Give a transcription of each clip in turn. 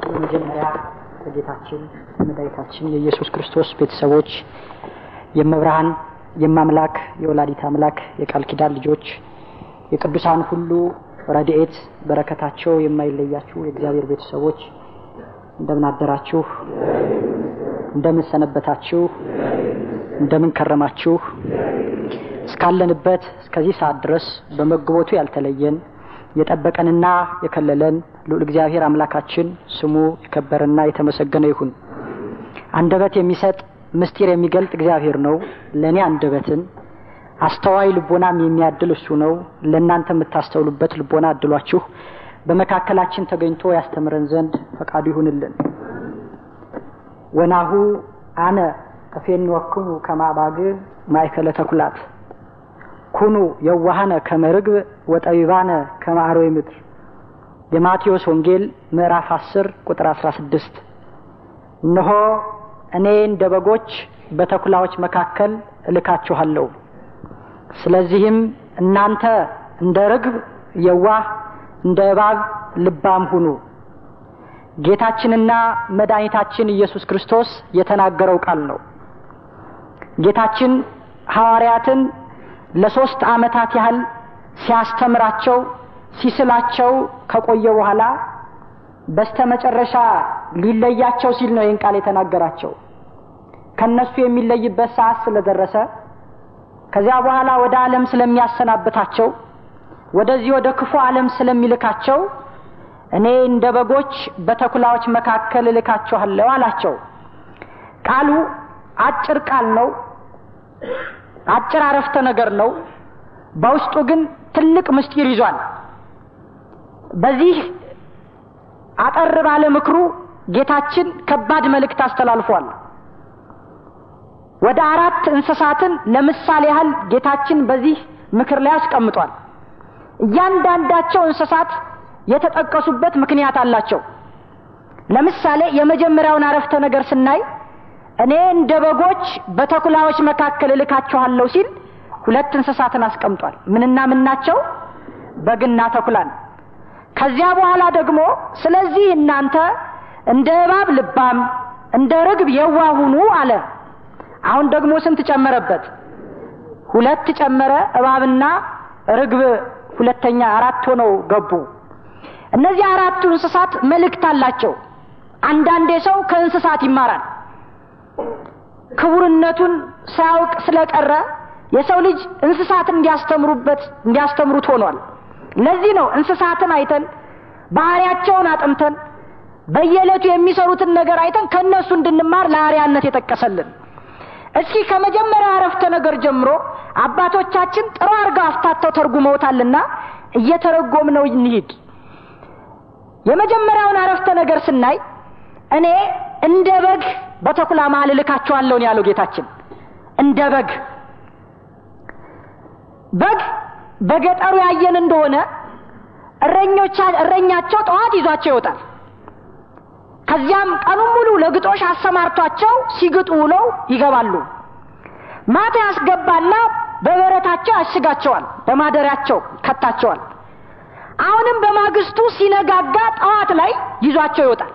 በመጀመሪያ በጌታችን በመድኃኒታችን የኢየሱስ ክርስቶስ ቤተሰቦች፣ የመብርሃን የማምላክ የወላዲት አምላክ የቃል ኪዳን ልጆች፣ የቅዱሳን ሁሉ ረድኤት በረከታቸው የማይለያችሁ የእግዚአብሔር ቤተሰቦች እንደምን አደራችሁ? እንደምን ሰነበታችሁ? እንደምን ከረማችሁ? እስካለንበት እስከዚህ ሰዓት ድረስ በመግቦቱ ያልተለየን የጠበቀንና የከለለን ልዑል እግዚአብሔር አምላካችን ስሙ የከበረና የተመሰገነ ይሁን። አንደበት የሚሰጥ ምስጢር የሚገልጥ እግዚአብሔር ነው። ለእኔ አንደበትን አስተዋይ ልቦናም የሚያድል እሱ ነው። ለእናንተ የምታስተውሉበት ልቦና አድሏችሁ በመካከላችን ተገኝቶ ያስተምረን ዘንድ ፈቃዱ ይሁንልን። ወናሁ አነ እፌንወክሙ ከመ አባግዕ ማእከለ ተኩላት ኩኑ የዋሃነ ከመ ርግብ ወጠቢባነ ከመ አርዌ ምድር። የማቴዎስ ወንጌል ምዕራፍ 10 ቁጥር 16። እነሆ እኔ እንደ በጎች በተኩላዎች መካከል እልካችኋለሁ። ስለዚህም እናንተ እንደ ርግብ የዋህ እንደ እባብ ልባም ሁኑ። ጌታችንና መድኃኒታችን ኢየሱስ ክርስቶስ የተናገረው ቃል ነው። ጌታችን ሐዋርያትን ለ3 ዓመታት ያህል ሲያስተምራቸው ሲስላቸው ከቆየ በኋላ በስተመጨረሻ ሊለያቸው ሲል ነው ይህን ቃል የተናገራቸው። ከነሱ የሚለይበት ሰዓት ስለደረሰ ከዚያ በኋላ ወደ ዓለም ስለሚያሰናብታቸው ወደዚህ ወደ ክፉ ዓለም ስለሚልካቸው እኔ እንደ በጎች በተኩላዎች መካከል እልካችኋለሁ አላቸው። ቃሉ አጭር ቃል ነው። አጭር አረፍተ ነገር ነው። በውስጡ ግን ትልቅ ምስጢር ይዟል። በዚህ አጠር ባለ ምክሩ ጌታችን ከባድ መልእክት አስተላልፏል። ወደ 4 እንስሳትን ለምሳሌ ያህል ጌታችን በዚህ ምክር ላይ አስቀምጧል። እያንዳንዳቸው እንስሳት የተጠቀሱበት ምክንያት አላቸው። ለምሳሌ የመጀመሪያውን አረፍተ ነገር ስናይ እኔ እንደ በጎች በተኩላዎች መካከል እልካችኋለሁ ሲል 2 እንስሳትን አስቀምጧል። ምንና ምን ናቸው? በግና ተኩላን። ከዚያ በኋላ ደግሞ ስለዚህ እናንተ እንደ እባብ ልባም እንደ ርግብ የዋህ ሁኑ አለ። አሁን ደግሞ ስንት ጨመረበት? 2 ጨመረ። እባብና ርግብ ሁለተኛ 4 ሆነው ገቡ። እነዚህ 4ቱ እንስሳት መልእክት አላቸው። አንዳንዴ ሰው ከእንስሳት ይማራል። ክቡርነቱን ሳያውቅ ስለቀረ የሰው ልጅ እንስሳት እንዲያስተምሩት ሆኗል። ለዚህ ነው እንስሳትን አይተን ባህሪያቸውን አጥንተን በየዕለቱ የሚሰሩትን ነገር አይተን ከነሱ እንድንማር ለአርአያነት የጠቀሰልን። እስኪ ከመጀመሪያው አረፍተ ነገር ጀምሮ አባቶቻችን ጥሩ አድርገው አፍታተው ተርጉመውታልና እየተረጎምነው እንሂድ። የመጀመሪያውን አረፍተ ነገር ስናይ እኔ እንደ በግ በተኩላ መሃል እልካችኋለሁ ያለው ጌታችን። እንደ በግ በግ በገጠሩ ያየን እንደሆነ እረኛቸው ጠዋት ይዟቸው ይወጣል። ከዚያም ቀኑን ሙሉ ለግጦሽ አሰማርቷቸው ሲግጡ ውለው ይገባሉ። ማታ ያስገባና በበረታቸው ያሽጋቸዋል፣ በማደሪያቸው ከታቸዋል። አሁንም በማግስቱ ሲነጋጋ ጠዋት ላይ ይዟቸው ይወጣል።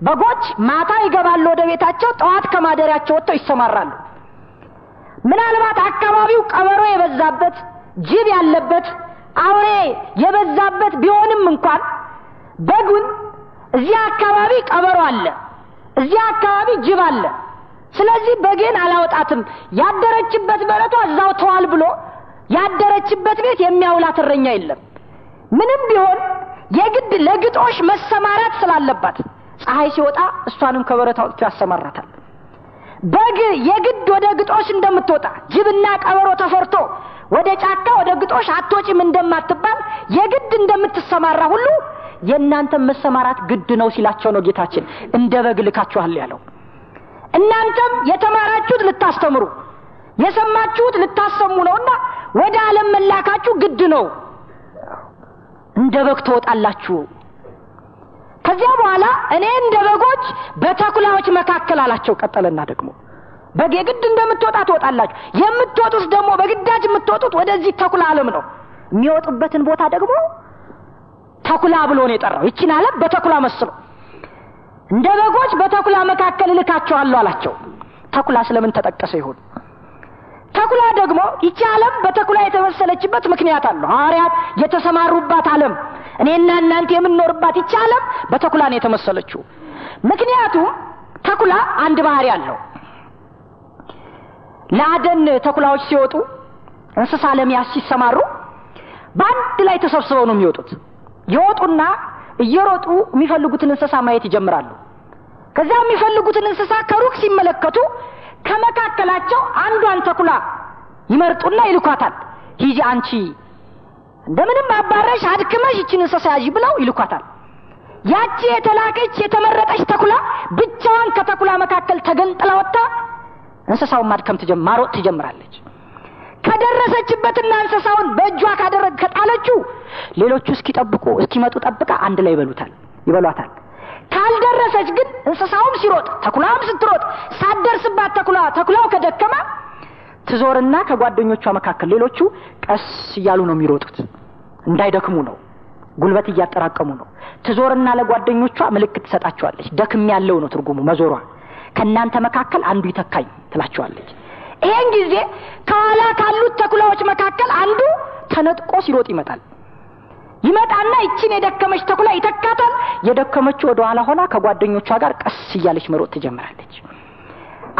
በጎች ማታ ይገባሉ ወደ ቤታቸው፣ ጠዋት ከማደሪያቸው ወጥተው ይሰማራሉ። ምናልባት አካባቢው ቀበሮ የበዛበት ጅብ ያለበት አውሬ የበዛበት ቢሆንም እንኳን በጉን እዚያ አካባቢ ቀበሮ አለ፣ እዚያ አካባቢ ጅብ አለ፣ ስለዚህ በጌን አላወጣትም፣ ያደረችበት በረቷ እዛው ተዋል ብሎ ያደረችበት ቤት የሚያውላት እረኛ የለም። ምንም ቢሆን የግድ ለግጦሽ መሰማራት ስላለባት ፀሐይ ሲወጣ እሷንም ከበረቷ አውጥቶ ያሰማራታል። በግ የግድ ወደ ግጦሽ እንደምትወጣ ጅብና ቀበሮ ተፈርቶ ወደ ጫካ ወደ ግጦሽ አትወጪም እንደማትባል የግድ እንደምትሰማራ ሁሉ የእናንተ መሰማራት ግድ ነው ሲላቸው ነው ጌታችን እንደ በግ ልካችኋል ያለው። እናንተም የተማራችሁት ልታስተምሩ የሰማችሁት ልታሰሙ ነውና ወደ ዓለም መላካችሁ ግድ ነው። እንደ በግ ትወጣላችሁ። ከዚያ በኋላ እኔ እንደ በጎች በተኩላዎች መካከል አላቸው። ቀጠለና ደግሞ በግ የግድ እንደምትወጣ ትወጣላችሁ። የምትወጡት ደግሞ በግዳጅ የምትወጡት ወደዚህ ተኩላ ዓለም ነው። የሚወጡበትን ቦታ ደግሞ ተኩላ ብሎ ነው የጠራው። ይቺን ዓለም በተኩላ መስሎ እንደ በጎች በተኩላ መካከል እልካቸዋለሁ አላቸው። ተኩላ ስለምን ተጠቀሰ ይሆን? ተኩላ ደግሞ ይቺ ዓለም በተኩላ የተመሰለችበት ምክንያት አለው። ሐዋርያት የተሰማሩባት ዓለም፣ እኔና እናንተ የምንኖርባት ይቺ ዓለም በተኩላ ነው የተመሰለችው። ምክንያቱም ተኩላ አንድ ባህሪ አለው። ለአደን ተኩላዎች ሲወጡ፣ እንስሳ ለመያዝ ሲሰማሩ በአንድ ላይ ተሰብስበው ነው የሚወጡት። ይወጡና እየሮጡ የሚፈልጉትን እንስሳ ማየት ይጀምራሉ። ከዚያ የሚፈልጉትን እንስሳ ከሩቅ ሲመለከቱ ከመካከላቸው አንዷን ተኩላ ይመርጡና ይልኳታል። ሂጂ አንቺ፣ እንደምንም አባረሽ አድክመሽ ይችን እንስሳ ያዢ ብለው ይልኳታል። ያቺ የተላከች የተመረጠች ተኩላ ብቻዋን ከተኩላ መካከል ተገንጥላ ወጥታ እንስሳውን ማድከም ማሮጥ ትጀምራለች። ከደረሰችበትና እንስሳውን በእጇ ካደረግ ከጣለችው ሌሎቹ እስኪጠብቁ እስኪመጡ ጠብቃ አንድ ላይ ይበሉታል ይበሏታል። ካልደረሰች ግን እንስሳውም ሲሮጥ ተኩላውም ስትሮጥ ሳትደርስባት ተኩላው ከደከመ ትዞርና ከጓደኞቿ መካከል፣ ሌሎቹ ቀስ እያሉ ነው የሚሮጡት፣ እንዳይደክሙ ነው፣ ጉልበት እያጠራቀሙ ነው። ትዞርና ለጓደኞቿ ምልክት ትሰጣቸዋለች። ደክም ያለው ነው ትርጉሙ መዞሯ። ከእናንተ መካከል አንዱ ይተካኝ ትላቸዋለች። ይሄን ጊዜ ከኋላ ካሉት ተኩላዎች መካከል አንዱ ተነጥቆ ሲሮጥ ይመጣል። ይመጣና ይችን የደከመች ተኩላ ይተካታል። የደከመችው ወደ ኋላ ሆና ከጓደኞቿ ጋር ቀስ እያለች መሮጥ ትጀምራለች።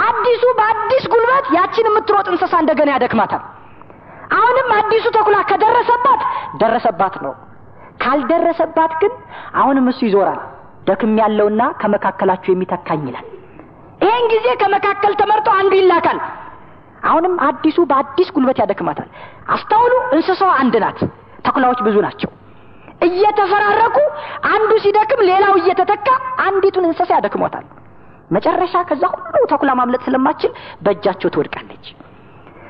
አዲሱ በአዲስ ጉልበት ያችን የምትሮጥ እንስሳ እንደገና ያደክማታል። አሁንም አዲሱ ተኩላ ከደረሰባት ደረሰባት ነው። ካልደረሰባት ግን አሁንም እሱ ይዞራል። ደክም ያለውና ከመካከላችሁ የሚተካኝ ይላል። ይሄን ጊዜ ከመካከል ተመርጦ አንዱ ይላካል። አሁንም አዲሱ በአዲስ ጉልበት ያደክማታል። አስተውሉ፣ እንስሳዋ አንድ ናት፣ ተኩላዎች ብዙ ናቸው። እየተፈራረቁ አንዱ ሲደክም ሌላው እየተተካ አንዲቱን እንስሳ ያደክሟታል። መጨረሻ ከዛ ሁሉ ተኩላ ማምለጥ ስለማችል በእጃቸው ትወድቃለች።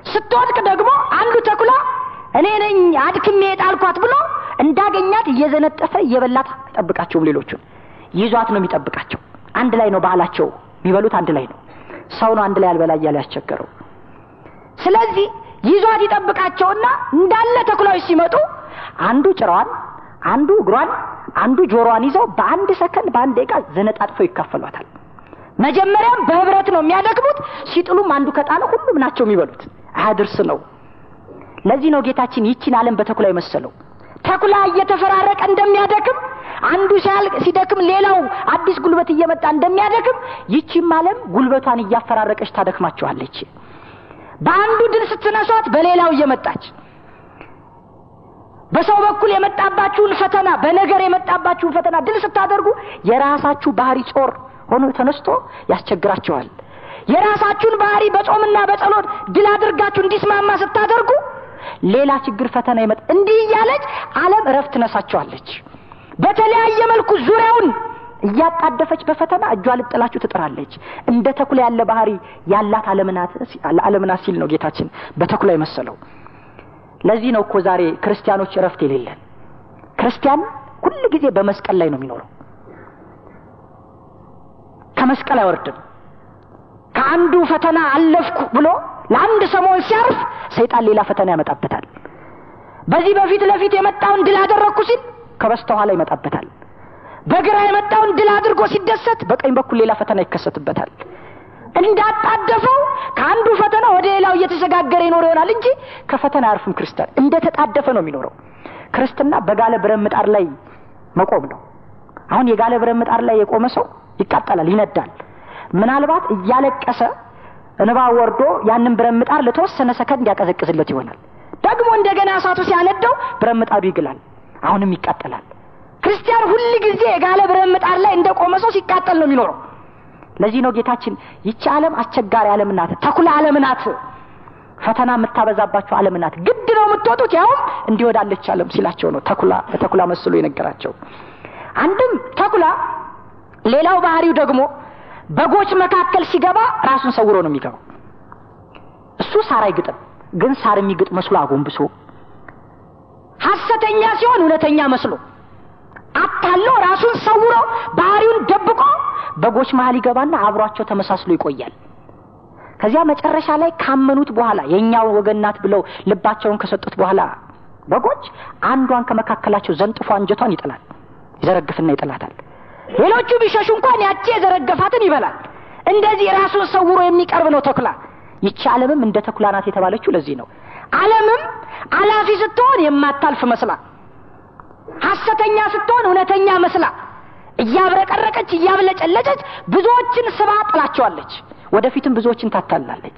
ስትወድቅ ደግሞ አንዱ ተኩላ እኔ ነኝ አድክሜ የጣልኳት ብሎ እንዳገኛት እየዘነጠፈ እየበላት አይጠብቃቸውም። ሌሎቹን ይዟት ነው የሚጠብቃቸው። አንድ ላይ ነው ባህላቸው፣ የሚበሉት አንድ ላይ ነው። ሰው ነው አንድ ላይ አልበላ እያለ ያስቸገረው። ስለዚህ ይዟት ይጠብቃቸውና እንዳለ ተኩላዎች ሲመጡ አንዱ ጭራዋን፣ አንዱ እግሯን፣ አንዱ ጆሮዋን ይዘው በአንድ ሰከንድ፣ በአንድ ደቂቃ ዘነጣጥፈው ይካፈሏታል። መጀመሪያም በህብረት ነው የሚያደክሙት። ሲጥሉም አንዱ ከጣለ ሁሉም ናቸው የሚበሉት። አያድርስ ነው። ለዚህ ነው ጌታችን ይቺን ዓለም በተኩላ የመሰለው። ተኩላ እየተፈራረቀ እንደሚያደክም፣ አንዱ ሲያልቅ ሲደክም ሌላው አዲስ ጉልበት እየመጣ እንደሚያደክም፣ ይቺም ዓለም ጉልበቷን እያፈራረቀች ታደክማቸዋለች። በአንዱ ድል ስትነሷት በሌላው እየመጣች፣ በሰው በኩል የመጣባችሁን ፈተና፣ በነገር የመጣባችሁን ፈተና ድል ስታደርጉ የራሳችሁ ባህሪ ጾር ሆኖ ተነስቶ ያስቸግራቸዋል። የራሳችሁን ባህሪ በጾምና በጸሎት ድል አድርጋችሁ እንዲስማማ ስታደርጉ ሌላ ችግር ፈተና ይመጣ። እንዲህ እያለች ዓለም እረፍት ትነሳቸዋለች። በተለያየ መልኩ ዙሪያውን እያጣደፈች በፈተና እጇ ልጥላችሁ ትጥራለች። እንደ ተኩላ ያለ ባህሪ ያላት ዓለም ናት ሲል ነው ጌታችን በተኩላ የመሰለው። ለዚህ ነው እኮ ዛሬ ክርስቲያኖች እረፍት የሌለን። ክርስቲያን ሁል ጊዜ በመስቀል ላይ ነው የሚኖረው። ከመስቀል አይወርድም። ከአንዱ ፈተና አለፍኩ ብሎ ለአንድ ሰሞን ሲያርፍ ሰይጣን ሌላ ፈተና ያመጣበታል። በዚህ በፊት ለፊት የመጣውን ድል አደረግኩ ሲል ከበስተኋላ ይመጣበታል። በግራ የመጣውን ድል አድርጎ ሲደሰት በቀኝ በኩል ሌላ ፈተና ይከሰትበታል። እንዳጣደፈው ከአንዱ ፈተና ወደ ሌላው እየተሸጋገረ ይኖር ይሆናል እንጂ ከፈተና አያርፍም። ክርስቲያን እንደተጣደፈ ነው የሚኖረው። ክርስትና በጋለ ብረት ምጣድ ላይ መቆም ነው። አሁን የጋለ ብረት ምጣድ ላይ የቆመ ሰው ይቃጠላል፣ ይነዳል። ምናልባት እያለቀሰ እንባ ወርዶ ያንን ብረት ምጣድ ለተወሰነ ሰከንድ ያቀዘቅዝለት ይሆናል። ደግሞ እንደገና እሳቱ ሲያነደው ብረት ምጣዱ ይግላል፣ አሁንም ይቃጠላል። ክርስቲያን ሁል ጊዜ የጋለ ብረት ምጣድ ላይ እንደቆመ ሰው ሲቃጠል ነው የሚኖረው። ለዚህ ነው ጌታችን ይቺ ዓለም አስቸጋሪ ዓለም ናት፣ ተኩላ ዓለም ናት፣ ፈተና የምታበዛባቸው ዓለም ናት፣ ግድ ነው የምትወጡት ያውም እንዲህ ወዳለች ዓለም ሲላቸው ነው ተኩላ በተኩላ መስሎ የነገራቸው። አንድም ተኩላ፣ ሌላው ባህሪው ደግሞ በጎች መካከል ሲገባ ራሱን ሰውሮ ነው የሚገባው። እሱ ሳር አይግጥም፣ ግን ሳር የሚግጥ መስሎ አጎንብሶ፣ ሐሰተኛ ሲሆን እውነተኛ መስሎ አታሎ ራሱን ሰውሮ ባህሪውን ደብቆ በጎች መሀል ይገባና አብሯቸው ተመሳስሎ ይቆያል። ከዚያ መጨረሻ ላይ ካመኑት በኋላ፣ የኛው ወገን ናት ብለው ልባቸውን ከሰጡት በኋላ በጎች አንዷን ከመካከላቸው ዘንጥፎ አንጀቷን ይጥላል፣ ይዘረግፍና ይጥላታል። ሌሎቹ ቢሸሹ እንኳን ያቺ የዘረገፋትን ይበላል። እንደዚህ ራሱን ሰውሮ የሚቀርብ ነው ተኩላ። ይቺ ዓለምም እንደ ተኩላ ናት የተባለችው ለዚህ ነው። ዓለምም አላፊ ስትሆን የማታልፍ መስላ፣ ሐሰተኛ ስትሆን እውነተኛ መስላ እያብረቀረቀች እያብለጨለጨች ብዙዎችን ስባ ጥላቸዋለች። ወደፊትም ብዙዎችን ታታልላለች።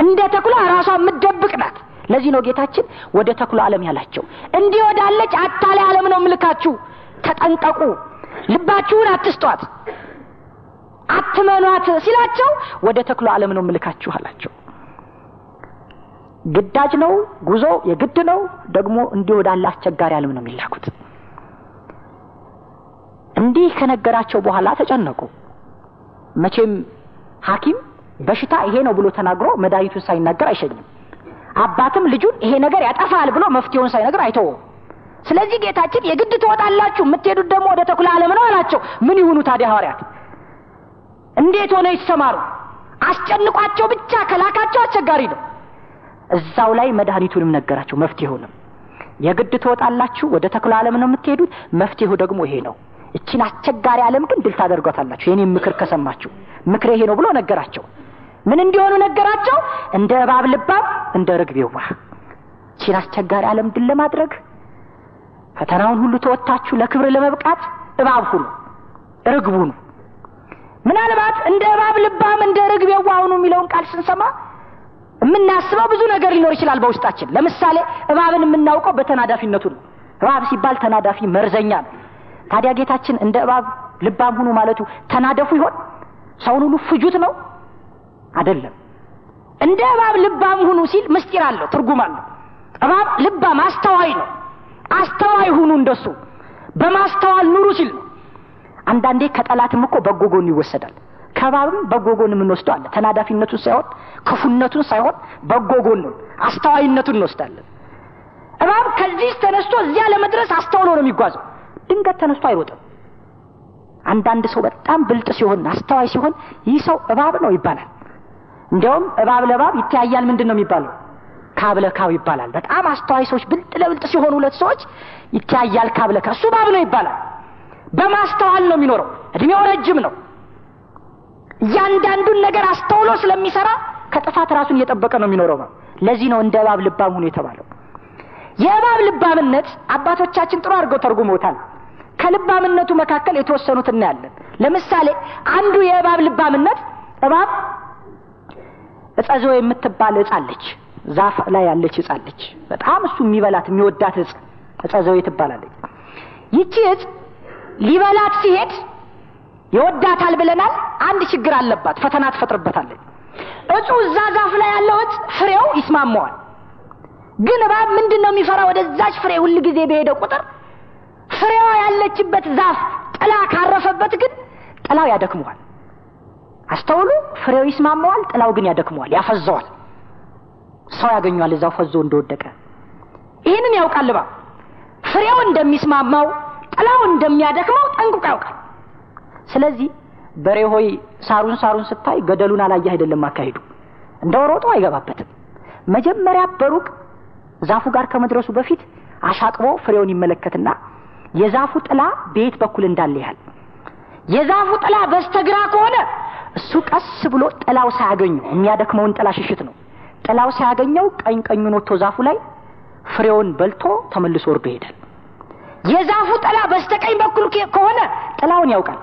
እንደ ተኩላ ራሷ የምትደብቅ ናት። ለዚህ ነው ጌታችን ወደ ተኩላ ዓለም ያላቸው። እንዲህ ወዳለች አታላይ ዓለም ነው ምልካችሁ፣ ተጠንቀቁ፣ ልባችሁን አትስጧት፣ አትመኗት ሲላቸው ወደ ተኩላ ዓለም ነው ምልካችሁ አላቸው። ግዳጅ ነው ጉዞ፣ የግድ ነው ደግሞ። እንዲህ ወዳለ አስቸጋሪ ዓለም ነው የሚላኩት። እንዲህ ከነገራቸው በኋላ ተጨነቁ። መቼም ሐኪም በሽታ ይሄ ነው ብሎ ተናግሮ መድኃኒቱን ሳይናገር አይሸኝም። አባትም ልጁን ይሄ ነገር ያጠፋል ብሎ መፍትሄውን ሳይነግር አይተወውም። ስለዚህ ጌታችን የግድ ትወጣላችሁ፣ የምትሄዱት ደግሞ ወደ ተኩላ ዓለም ነው አላቸው። ምን ይሁኑ ታዲያ ሐዋርያት? እንዴት ሆነ ይሰማሩ? አስጨንቋቸው ብቻ ከላካቸው አስቸጋሪ ነው። እዛው ላይ መድኃኒቱንም ነገራቸው፣ መፍትሄውንም። የግድ ትወጣላችሁ፣ ወደ ተኩላ ዓለም ነው የምትሄዱት፣ መፍትሄው ደግሞ ይሄ ነው። እቺን አስቸጋሪ ዓለም ግን ድል ታደርጓታላችሁ፣ የኔን ምክር ከሰማችሁ፣ ምክሬ ይሄ ነው ብሎ ነገራቸው። ምን እንዲሆኑ ነገራቸው? እንደ እባብ ልባም፣ እንደ ርግብ የዋህ። እቺን አስቸጋሪ ዓለም ድል ለማድረግ ፈተናውን ሁሉ ተወጥታችሁ ለክብር ለመብቃት እባብ ሁኑ፣ ርግብ ሁኑ። ምናልባት እንደ እባብ ልባም እንደ ርግብ የዋህ ሁኑ የሚለውን ቃል ስንሰማ የምናስበው ብዙ ነገር ሊኖር ይችላል በውስጣችን። ለምሳሌ እባብን የምናውቀው በተናዳፊነቱ ነው። እባብ ሲባል ተናዳፊ መርዘኛ ነው። ታዲያ ጌታችን እንደ እባብ ልባም ሁኑ ማለቱ ተናደፉ ይሆን? ሰውን ሁሉ ፍጁት ነው? አይደለም። እንደ እባብ ልባም ሁኑ ሲል ምስጢር አለው፣ ትርጉም አለው። እባብ ልባም አስተዋይ ነው። አስተዋይ ሁኑ፣ እንደሱ በማስተዋል ኑሩ ሲል ነው። አንዳንዴ ከጠላትም እኮ በጎ ጎን ይወሰዳል። ከባብም በጎ ጎን የምንወስደው አለ። ተናዳፊነቱን ሳይሆን ክፉነቱን ሳይሆን በጎ ጎኑን አስተዋይነቱን እንወስዳለን። እባብ ከዚህ ተነስቶ እዚያ ለመድረስ አስተውሎ ነው የሚጓዘው። ድንገት ተነስቶ አይሮጥም። አንዳንድ ሰው በጣም ብልጥ ሲሆን አስተዋይ ሲሆን ይህ ሰው እባብ ነው ይባላል። እንዲያውም እባብ ለእባብ ይተያያል። ምንድን ነው የሚባለው? ካብ ለካብ ይባላል። በጣም አስተዋይ ሰዎች ብልጥ ለብልጥ ሲሆኑ ሁለት ሰዎች ይተያያል፣ ካብ ለካብ፣ እሱ እባብ ነው ይባላል። በማስተዋል ነው የሚኖረው። እድሜው ረጅም ነው። እያንዳንዱን ነገር አስተውሎ ስለሚሰራ ከጥፋት ራሱን እየጠበቀ ነው የሚኖረው። ለዚህ ነው እንደ እባብ ልባም ሁኑ የተባለው። የእባብ ልባምነት አባቶቻችን ጥሩ አድርገው ተርጉመውታል። ከልባምነቱ መካከል የተወሰኑት እናያለን። ለምሳሌ አንዱ የእባብ ልባምነት፣ እባብ ዕፀ ዘዌ የምትባል ዕፅ አለች፣ ዛፍ ላይ ያለች ዕፅ አለች። በጣም እሱ የሚበላት የሚወዳት ዕፅ ዕፀ ዘዌ ትባላለች። ይቺ ዕፅ ሊበላት ሲሄድ ይወዳታል ብለናል። አንድ ችግር አለባት፣ ፈተና ትፈጥርበታለች። እጹ እዛ ዛፍ ላይ ያለው ዕፅ ፍሬው ይስማማዋል። ግን እባብ ምንድን ነው የሚፈራ? ወደዛች ፍሬ ሁል ጊዜ በሄደ ቁጥር ፍሬዋ ያለችበት ዛፍ ጥላ ካረፈበት ግን ጥላው ያደክመዋል። አስተውሉ፣ ፍሬው ይስማማዋል፣ ጥላው ግን ያደክመዋል፣ ያፈዘዋል። ሰው ያገኘዋል እዛው ፈዞ እንደወደቀ። ይህንን ያውቃል እባብ። ፍሬው እንደሚስማማው ጥላው እንደሚያደክመው ጠንቅቆ ያውቃል። ስለዚህ በሬ ሆይ ሳሩን ሳሩን ስታይ ገደሉን አላየህ አይደለም አካሄዱ። እንደው ሮጦ አይገባበትም። መጀመሪያ በሩቅ ዛፉ ጋር ከመድረሱ በፊት አሻቅቦ ፍሬውን ይመለከትና የዛፉ ጥላ በየት በኩል እንዳለ ያህል። የዛፉ ጥላ በስተግራ ከሆነ እሱ ቀስ ብሎ ጥላው ሳያገኘው፣ የሚያደክመውን ጥላ ሽሽት ነው። ጥላው ሳያገኘው ቀኝ ቀኙን ወጥቶ ዛፉ ላይ ፍሬውን በልቶ ተመልሶ ወርዶ ይሄዳል። የዛፉ ጥላ በስተቀኝ በኩል ከሆነ ጥላውን ያውቃል።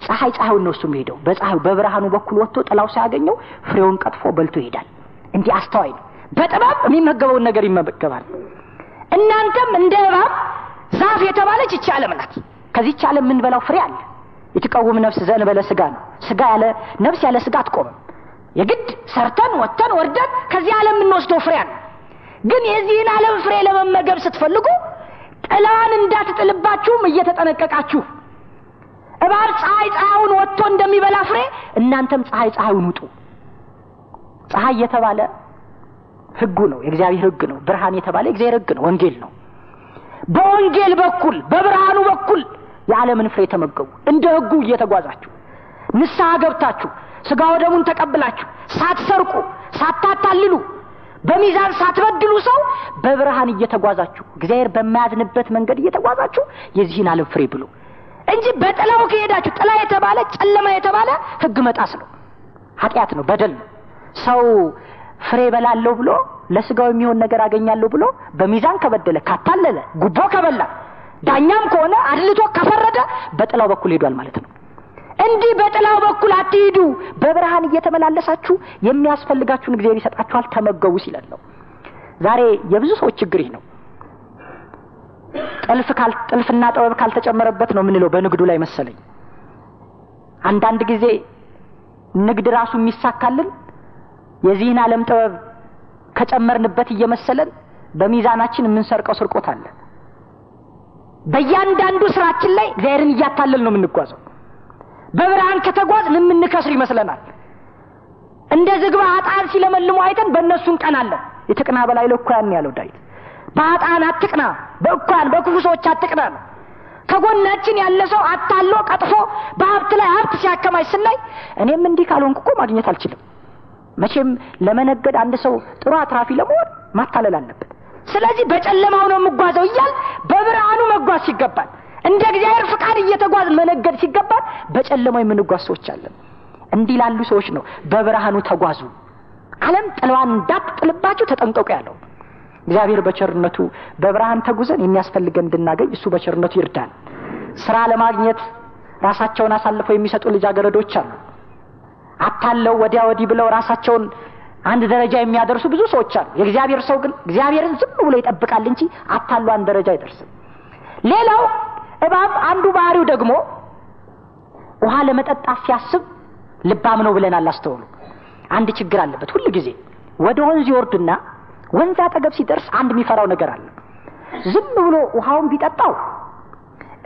ፀሐይ ፀሐዩን ነው እሱ የሚሄደው። በፀሐዩ በብርሃኑ በኩል ወጥቶ ጥላው ሳያገኘው ፍሬውን ቀጥፎ በልቶ ይሄዳል። እንዲህ አስተዋይ ነው። በጥበብ የሚመገበውን ነገር ይመገባል። እናንተም እንደ እባብ ዛፍ የተባለች ይቺ ዓለም ናት። ከዚህች ዓለም የምንበላው ፍሬ አለ። የተቃወም ነፍስ ዘእንበለ ስጋ ነው። ስጋ ያለ ነፍስ ያለ ስጋ አትቆምም። የግድ ሰርተን ወጥተን ወርደን ከዚህ ዓለም የምንወስደው ፍሬ አለ። ግን የዚህን ዓለም ፍሬ ለመመገብ ስትፈልጉ ጥላዋን እንዳትጥልባችሁም እየተጠነቀቃችሁ፣ እባብ ፀሐይ ፀሐዩን ወጥቶ እንደሚበላ ፍሬ እናንተም ፀሐይ ፀሐዩን ውጡ። ፀሐይ የተባለ ሕጉ ነው፣ የእግዚአብሔር ሕግ ነው። ብርሃን የተባለ የእግዚአብሔር ሕግ ነው፣ ወንጌል ነው። በወንጌል በኩል በብርሃኑ በኩል የዓለምን ፍሬ ተመገቡ። እንደ ሕጉ እየተጓዛችሁ ንስሐ ገብታችሁ ስጋ ወደሙን ተቀብላችሁ ሳትሰርቁ ሳታታልሉ በሚዛን ሳትበድሉ ሰው በብርሃን እየተጓዛችሁ እግዚአብሔር በማያዝንበት መንገድ እየተጓዛችሁ የዚህን ዓለም ፍሬ ብሉ። እንጂ በጥላው ከሄዳችሁ፣ ጥላ የተባለ ጨለማ የተባለ ሕግ መጣስ ነው፣ ኃጢአት ነው፣ በደል ነው። ሰው ፍሬ በላለሁ ብሎ ለስጋው የሚሆን ነገር አገኛለሁ ብሎ በሚዛን ከበደለ፣ ካታለለ፣ ጉቦ ከበላ፣ ዳኛም ከሆነ አድልቶ ከፈረደ በጥላው በኩል ሄዷል ማለት ነው። እንዲህ በጥላው በኩል አትሂዱ፣ በብርሃን እየተመላለሳችሁ የሚያስፈልጋችሁን እግዚአብሔር ይሰጣችኋል፣ ተመገቡ ሲለን ነው። ዛሬ የብዙ ሰዎች ችግር ይህ ነው። ጥልፍና ጥበብ ካልተጨመረበት ነው የምንለው በንግዱ ላይ መሰለኝ። አንዳንድ ጊዜ ንግድ ራሱ የሚሳካልን የዚህን ዓለም ጥበብ ከጨመርንበት እየመሰለን በሚዛናችን የምንሰርቀው ስርቆት አለ። በእያንዳንዱ ስራችን ላይ እግዚአብሔርን እያታለል ነው የምንጓዘው። በብርሃን ከተጓዝን የምንከስር ይመስለናል። እንደ ዝግባ ኃጥአን ሲለመልሙ አይተን በእነሱ እንቀናለን። የተቅና በላይ ለእኩያን ያለው ዳዊት፣ በኃጥአን አትቅና፣ በእኩያን በክፉ ሰዎች አትቅና ነው። ከጎናችን ያለ ሰው አታሎ ቀጥፎ በሀብት ላይ ሀብት ሲያከማች ስናይ እኔም እንዲህ ካልሆንኩ እኮ ማግኘት አልችልም። መቼም ለመነገድ አንድ ሰው ጥሩ አትራፊ ለመሆን ማታለል አለበት። ስለዚህ በጨለማው ነው የምጓዘው እያል በብርሃኑ መጓዝ ሲገባል፣ እንደ እግዚአብሔር ፍቃድ እየተጓዝ መነገድ ሲገባል በጨለማው የምንጓዝ ሰዎች አለን። እንዲህ ላሉ ሰዎች ነው በብርሃኑ ተጓዙ፣ ዓለም ጥለዋን እንዳትጥልባችሁ ተጠንቀቁ ያለው። እግዚአብሔር በቸርነቱ በብርሃን ተጉዘን የሚያስፈልገን እንድናገኝ እሱ በቸርነቱ ይርዳን። ስራ ለማግኘት ራሳቸውን አሳልፈው የሚሰጡ ልጃገረዶች አሉ። አታለው ወዲያ ወዲህ ብለው ራሳቸውን አንድ ደረጃ የሚያደርሱ ብዙ ሰዎች አሉ። የእግዚአብሔር ሰው ግን እግዚአብሔርን ዝም ብሎ ይጠብቃል እንጂ አታሎ አንድ ደረጃ አይደርስም። ሌላው እባብ አንዱ ባህሪው ደግሞ ውሃ ለመጠጣት ሲያስብ ልባም ነው ብለናል። አስተውሉ። አንድ ችግር አለበት። ሁል ጊዜ ወደ ወንዝ ይወርድና ወንዝ አጠገብ ሲደርስ አንድ የሚፈራው ነገር አለ። ዝም ብሎ ውሃውን ቢጠጣው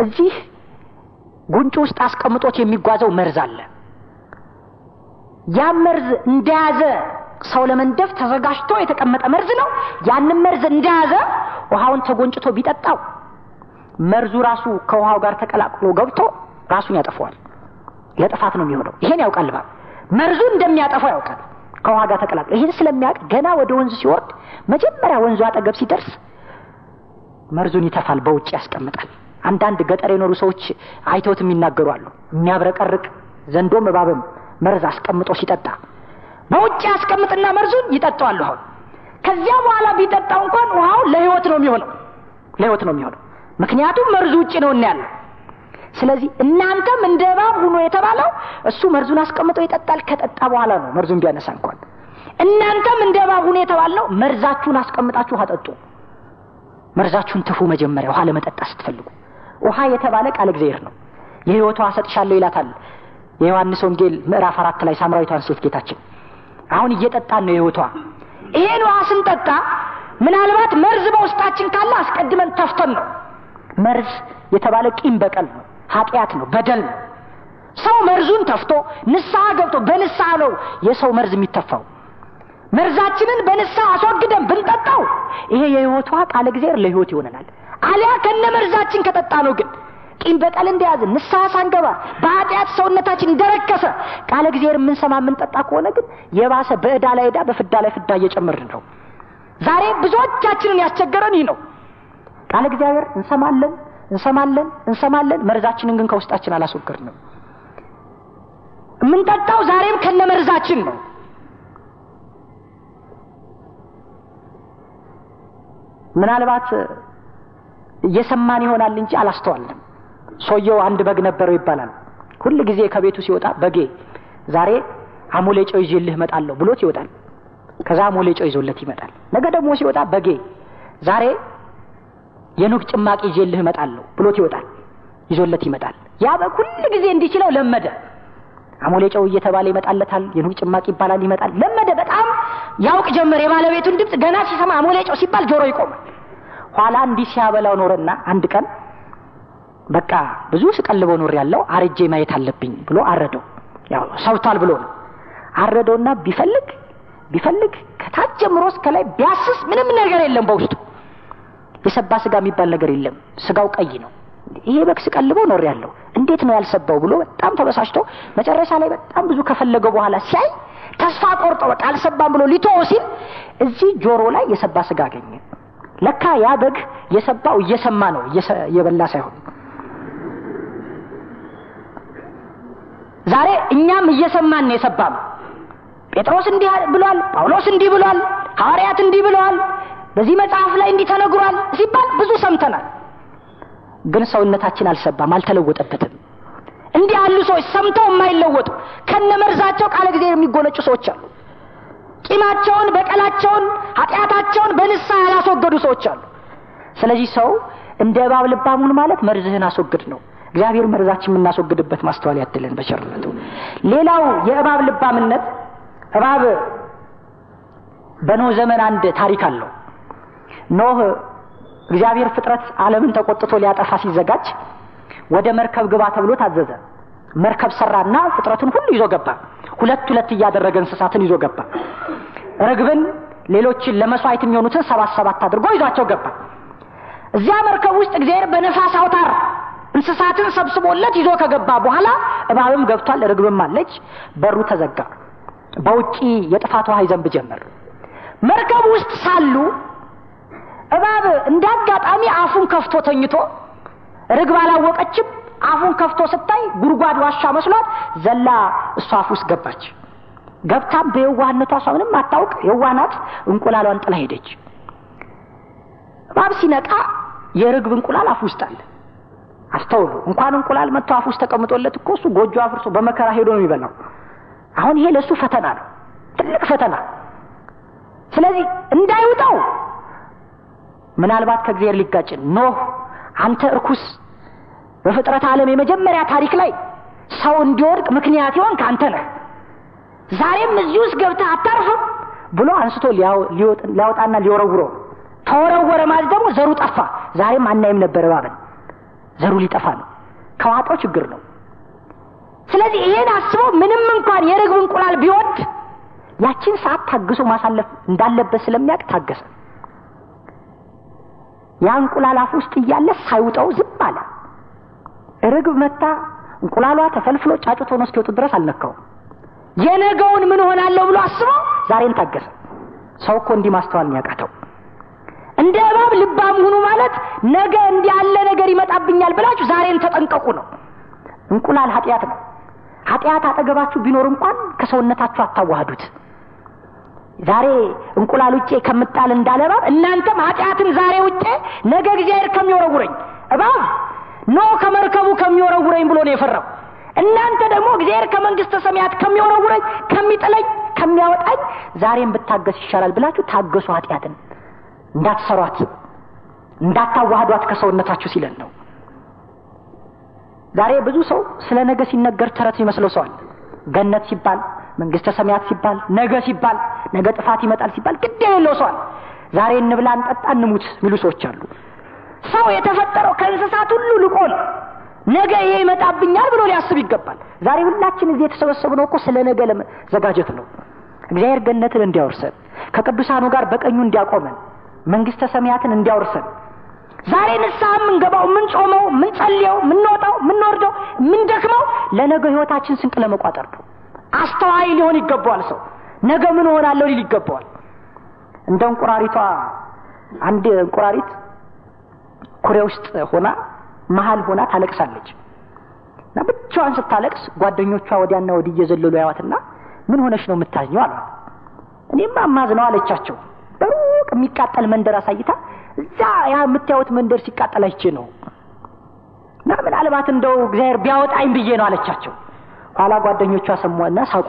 እዚህ ጉንጩ ውስጥ አስቀምጦት የሚጓዘው መርዝ አለ። ያ መርዝ እንደያዘ ሰው ለመንደፍ ተዘጋጅቶ የተቀመጠ መርዝ ነው። ያንን መርዝ እንደያዘ ውሃውን ተጎንጭቶ ቢጠጣው መርዙ ራሱ ከውሃው ጋር ተቀላቅሎ ገብቶ ራሱን ያጠፋዋል። ለጥፋት ነው የሚሆነው። ይሄን ያውቃል እባብ። መርዙ እንደሚያጠፋው ያውቃል። ከውሃ ጋር ተቀላቅሎ ይሄን ስለሚያውቅ ገና ወደ ወንዝ ሲወርድ መጀመሪያ ወንዙ አጠገብ ሲደርስ መርዙን ይተፋል፣ በውጭ ያስቀምጣል። አንዳንድ ገጠር የኖሩ ሰዎች አይተውት የሚናገሩ አሉ። የሚያብረቀርቅ ዘንዶም እባብም መርዝ አስቀምጦ ሲጠጣ በውጭ ያስቀምጥና መርዙን ይጠጣዋል። ውሃውን ከዚያ በኋላ ቢጠጣው እንኳን ውሃው ለህይወት ነው የሚሆነው፣ ለህይወት ነው የሚሆነው። ምክንያቱም መርዙ ውጭ ነው ያለው። ስለዚህ እናንተም እንደ እባብ ሁኑ የተባለው እሱ መርዙን አስቀምጦ ይጠጣል። ከጠጣ በኋላ ነው መርዙን ቢያነሳ እንኳን። እናንተም እንደ እባብ ሁኑ የተባለው መርዛችሁን አስቀምጣችሁ አጠጡ። መርዛችሁን ትፉ መጀመሪያ ውሃ ለመጠጣት ስትፈልጉ። ውሃ የተባለ ቃል እግዚአብሔር ነው። የህይወት ውሃ ሰጥሻለሁ ይላታል የዮሐንስ ወንጌል ምዕራፍ 4 ላይ ሳምራዊቷን ሴት ጌታችን። አሁን እየጠጣን ነው የህይወት ውሃ። ይሄን ውሃ ስንጠጣ ምናልባት መርዝ በውስጣችን ካለ አስቀድመን ተፍተን ነው። መርዝ የተባለ ቂም በቀል ነው፣ ኃጢአት ነው፣ በደል ነው። ሰው መርዙን ተፍቶ ንስሐ ገብቶ በንስሐ ነው የሰው መርዝ የሚተፋው። መርዛችንን በንስሐ አስወግደን ብንጠጣው ይሄ የህይወት ውሃ ቃለ እግዚአብሔር ለህይወት ይሆነናል። አሊያ ከነ መርዛችን ከጠጣ ነው ግን ቂም በቀል እንደያዝን ንስሐ ሳንገባ በኃጢአት ሰውነታችን እንደረከሰ ቃለ እግዚአብሔር የምንሰማ የምንጠጣ ከሆነ ግን የባሰ በዕዳ ላይ ዕዳ በፍዳ ላይ ፍዳ እየጨመርን ነው። ዛሬ ብዙዎቻችንን ያስቸገረን ይህ ነው። ቃለ እግዚአብሔር እንሰማለን እንሰማለን እንሰማለን፣ መርዛችንን ግን ከውስጣችን አላስወገድንም። የምንጠጣው ዛሬም ከነመርዛችን ነው። ምናልባት እየሰማን ይሆናል እንጂ አላስተዋልንም። ሰውየው አንድ በግ ነበረው ይባላል። ሁል ጊዜ ከቤቱ ሲወጣ በጌ ዛሬ አሞሌ ጨው ይዤልህ እመጣለሁ ብሎት ይወጣል። ከዛ አሞሌ ጨው ይዞለት ይመጣል። ነገ ደግሞ ሲወጣ በጌ ዛሬ የኑግ ጭማቂ ይዤልህ እመጣለሁ ብሎት ይወጣል። ይዞለት ይመጣል። ያ በግ ሁል ጊዜ እንዲችለው ለመደ። አሞሌ ጨው እየተባለ ይመጣለታል፣ የኑግ ጭማቂ ይባላል፣ ይመጣል። ለመደ። በጣም ያውቅ ጀመር። የባለቤቱን ድምፅ ገና ሲሰማ አሞሌ ጨው ሲባል ጆሮ ይቆማል። ኋላ እንዲህ ሲያበላው ኖረና አንድ ቀን በቃ ብዙ ስቀልበው ኖር ያለው አርጄ ማየት አለብኝ ብሎ አረደው። ያው ሰውቷል ብሎ ነው አረደውና ቢፈልግ ቢፈልግ ከታች ጀምሮ እስከ ላይ ቢያስስ ምንም ነገር የለም በውስጡ። የሰባ ስጋ የሚባል ነገር የለም። ስጋው ቀይ ነው። ይሄ በግ ስቀልበው ኖር ያለው እንዴት ነው ያልሰባው ብሎ በጣም ተበሳጭቶ መጨረሻ ላይ በጣም ብዙ ከፈለገው በኋላ ሲያይ ተስፋ ቆርጦ በቃ አልሰባም ብሎ ሊተወው ሲል እዚህ ጆሮ ላይ የሰባ ስጋ አገኘ። ለካ ያ በግ የሰባው እየሰማ ነው፣ እየበላ ሳይሆን። እኛም እየሰማን ነው የሰባነው። ጴጥሮስ እንዲህ ብሏል፣ ጳውሎስ እንዲህ ብሏል፣ ሐዋርያት እንዲህ ብለዋል፣ በዚህ መጽሐፍ ላይ እንዲህ ተነግሯል ሲባል ብዙ ሰምተናል። ግን ሰውነታችን አልሰባም፣ አልተለወጠበትም። እንዲህ ያሉ ሰዎች ሰምተው የማይለወጡ ከነመርዛቸው ቃለ እግዚአብሔር የሚጎነጩ ሰዎች አሉ። ቂማቸውን፣ በቀላቸውን፣ ኃጢአታቸውን በንስሐ ያላስወገዱ ሰዎች አሉ። ስለዚህ ሰው እንደ እባብ ልባም ሁን ማለት መርዝህን አስወግድ ነው። እግዚአብሔር መርዛችን የምናስወግድበት ማስተዋል ያድለን በቸርነቱ። ሌላው የእባብ ልባምነት፣ እባብ በኖህ ዘመን አንድ ታሪክ አለው። ኖህ እግዚአብሔር ፍጥረት ዓለምን ተቆጥቶ ሊያጠፋ ሲዘጋጅ ወደ መርከብ ግባ ተብሎ ታዘዘ። መርከብ ሰራና ፍጥረቱን ሁሉ ይዞ ገባ። ሁለት ሁለት እያደረገ እንስሳትን ይዞ ገባ። ርግብን፣ ሌሎችን ለመስዋዕት የሚሆኑትን 7 7 አድርጎ ይዟቸው ገባ። እዚያ መርከብ ውስጥ እግዚአብሔር በነፋስ አውታር እንስሳትን ሰብስቦለት ይዞ ከገባ በኋላ እባብም ገብቷል፣ ርግብም አለች። በሩ ተዘጋ። በውጪ የጥፋት ውሃ ይዘንብ ጀመር። መርከብ ውስጥ ሳሉ እባብ እንዳጋጣሚ አፉን ከፍቶ ተኝቶ፣ ርግብ አላወቀችም። አፉን ከፍቶ ስታይ ጉድጓድ ዋሻ መስሏት ዘላ እሷ አፍ ውስጥ ገባች። ገብታም በየዋህነቷ እሷ ምንም አታውቅ፣ የዋህ ናት። እንቁላሏን ጥላ ሄደች። እባብ ሲነቃ የርግብ እንቁላል አፍ ውስጥ አለ። አስተውሉ፣ እንኳን እንቁላል መጥቶ አፍ ውስጥ ተቀምጦለት እኮ እሱ ጎጆ አፍርሶ በመከራ ሄዶ ነው የሚበላው። አሁን ይሄ ለሱ ፈተና ነው፣ ትልቅ ፈተና። ስለዚህ እንዳይውጣው ምናልባት ከእግዚአብሔር ሊጋጭ፣ ኖህ አንተ እርኩስ፣ በፍጥረት ዓለም የመጀመሪያ ታሪክ ላይ ሰው እንዲወድቅ ምክንያት ይሆን አንተ ነህ፣ ዛሬም እዚህ ውስጥ ገብተህ አታርፍም ብሎ አንስቶ ሊያወጣና ሊወረውረው ተወረወረ። ማለት ደግሞ ዘሩ ጠፋ። ዛሬም አናይም ነበር እባብን፣ ዘሩ ሊጠፋ ነው። ከዋጠው ችግር ነው። ስለዚህ ይሄን አስቦ ምንም እንኳን የርግብ እንቁላል ቢወድ ያቺን ሰዓት ታግሶ ማሳለፍ እንዳለበት ስለሚያውቅ ታገሰ። ያ እንቁላል አፍ ውስጥ እያለ ሳይውጠው ዝም አለ። ርግብ መታ እንቁላሏ ተፈልፍሎ ጫጩት ሆኖ እስኪወጡ ድረስ አልነካውም። የነገውን ምን ሆናለሁ ብሎ አስቦ ዛሬን ታገሰ። ሰው እኮ እንዲህ ማስተዋል ያቃተው። እንደ እባብ ልባም ሁኑ ማለት ነገ እንዲህ ያለ ነገር ይመጣብኛል ብላችሁ ዛሬን ተጠንቀቁ ነው። እንቁላል ኃጢአት ነው። ኃጢአት አጠገባችሁ ቢኖር እንኳን ከሰውነታችሁ አታዋህዱት። ዛሬ እንቁላል ውጬ ከምጣል እንዳለ እባብ እናንተም ኃጢአትን ዛሬ ውጬ ነገ እግዚአብሔር ከሚወረውረኝ፣ እባብ ኖህ ከመርከቡ ከሚወረውረኝ ብሎ ነው የፈራው። እናንተ ደግሞ እግዚአብሔር ከመንግስተ ሰማያት ከሚወረውረኝ፣ ከሚጥለኝ፣ ከሚያወጣኝ ዛሬን ብታገስ ይሻላል ብላችሁ ታገሱ። ኃጢአትን እንዳትሰሯት፣ እንዳታዋህዷት ከሰውነታችሁ ሲለን ነው። ዛሬ ብዙ ሰው ስለ ነገ ሲነገር ተረት የሚመስለው ሰው አለ። ገነት ሲባል፣ መንግስተ ሰማያት ሲባል፣ ነገ ሲባል፣ ነገ ጥፋት ይመጣል ሲባል ግድ የሌለው ሰው አለ። ዛሬ እንብላ፣ እንጠጣ፣ እንሙት የሚሉ ሰዎች አሉ። ሰው የተፈጠረው ከእንስሳት ሁሉ ልቆ ነው። ነገ ይሄ ይመጣብኛል ብሎ ሊያስብ ይገባል። ዛሬ ሁላችን እዚህ የተሰበሰብነው እኮ ስለ ነገ ለመዘጋጀት ነው። እግዚአብሔር ገነትን እንዲያወርሰን፣ ከቅዱሳኑ ጋር በቀኙ እንዲያቆመን፣ መንግስተ ሰማያትን እንዲያወርሰን ዛሬ ንስሐ የምንገባው፣ የምንጾመው፣ የምንጸልየው፣ የምንወጣው፣ የምንወርደው፣ የምንደክመው ለነገ ህይወታችን ስንቅ ለመቋጠር ነው። አስተዋይ ሊሆን ይገባዋል። ሰው ነገ ምን እሆናለሁ ሊል ይገባዋል። እንደ እንቁራሪቷ፣ አንድ እንቁራሪት ኩሬ ውስጥ ሆና መሀል ሆና ታለቅሳለች። እና ብቻዋን ስታለቅስ ጓደኞቿ ወዲያና ወዲህ እየዘለሉ ያዋትና ምን ሆነሽ ነው የምታዝኘው አሏት። እኔማ ማዝነው አለቻቸው። በሩቅ የሚቃጠል መንደር አሳይታ እዛ ያ የምታዩት መንደር ሲቃጠል አይቼ ነው እና ምናልባት እንደው እግዚአብሔር ቢያወጣኝ ብዬ ነው አለቻቸው። ኋላ ጓደኞቿ ሰሙና ሳቁ።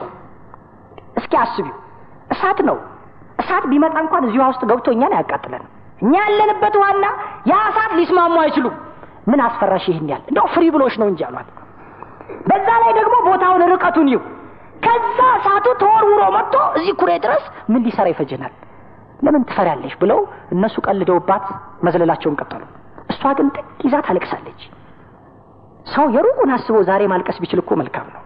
እስኪ አስቢው፣ እሳት ነው። እሳት ቢመጣ እንኳን እዚህ ውሃ ውስጥ ገብቶ እኛን አያቃጥለንም። እኛ ያለንበት ውሃና ያ እሳት ሊስማሙ አይችሉም። ምን አስፈራሽ ይሄን ያህል? እንደው ፍሪ ብሎሽ ነው እንጂ አሏት። በዛ ላይ ደግሞ ቦታውን ርቀቱን ይው፣ ከዛ እሳቱ ተወርውሮ መጥቶ እዚህ ኩሬ ድረስ ምን ሊሰራ ይፈጀናል? ለምን ትፈሪያለሽ ብለው እነሱ ቀልደውባት መዝለላቸውን ቀጠሉ። እሷ ግን ጥግ ይዛ ታለቅሳለች። ሰው የሩቁን አስቦ ዛሬ ማልቀስ ቢችል እኮ መልካም ነው።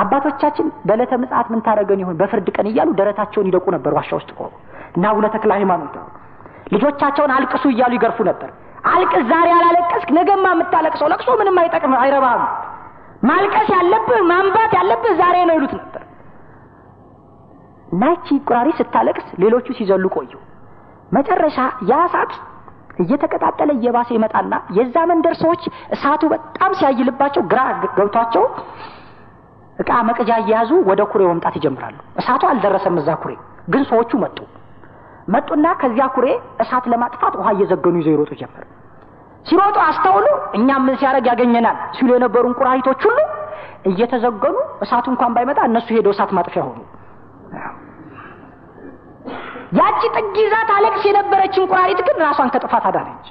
አባቶቻችን በዕለተ ምጽአት ምን ታደርገን ይሆን በፍርድ ቀን እያሉ ደረታቸውን ይደቁ ነበር ዋሻ ውስጥ ቆመው። እና አቡነ ተክለ ሃይማኖት ልጆቻቸውን አልቅሱ እያሉ ይገርፉ ነበር። አልቅስ፣ ዛሬ አላለቀስክ ነገማ የምታለቅሰው ለቅሶ ምንም አይጠቅም፣ አይረባም። ማልቀስ ያለብህ ማንባት ያለብህ ዛሬ ነው ይሉት ነበር። እና ይቺ እንቁራሪት ስታለቅስ ሌሎቹ ሲዘሉ ቆዩ። መጨረሻ ያ እሳት እየተቀጣጠለ እየባሰ ይመጣና የዛ መንደር ሰዎች እሳቱ በጣም ሲያይልባቸው ግራ ገብቷቸው እቃ መቅጃ እየያዙ ወደ ኩሬው መምጣት ይጀምራሉ። እሳቱ አልደረሰም እዛ ኩሬ፣ ግን ሰዎቹ መጡ። መጡና ከዚያ ኩሬ እሳት ለማጥፋት ውሃ እየዘገኑ ይዘው ይሮጡ ጀመር። ሲሮጡ አስተውሉ፣ እኛም ምን ሲያደርግ ያገኘናል ሲሉ የነበሩ እንቁራሪቶች ሁሉ እየተዘገኑ እሳቱ እንኳን ባይመጣ እነሱ ሄደው እሳት ማጥፊያ ሆኑ። ያቺ ጥግ ይዛ ታለቅስ የነበረች እንቁራሪት ግን ራሷን ከጥፋት አዳነች።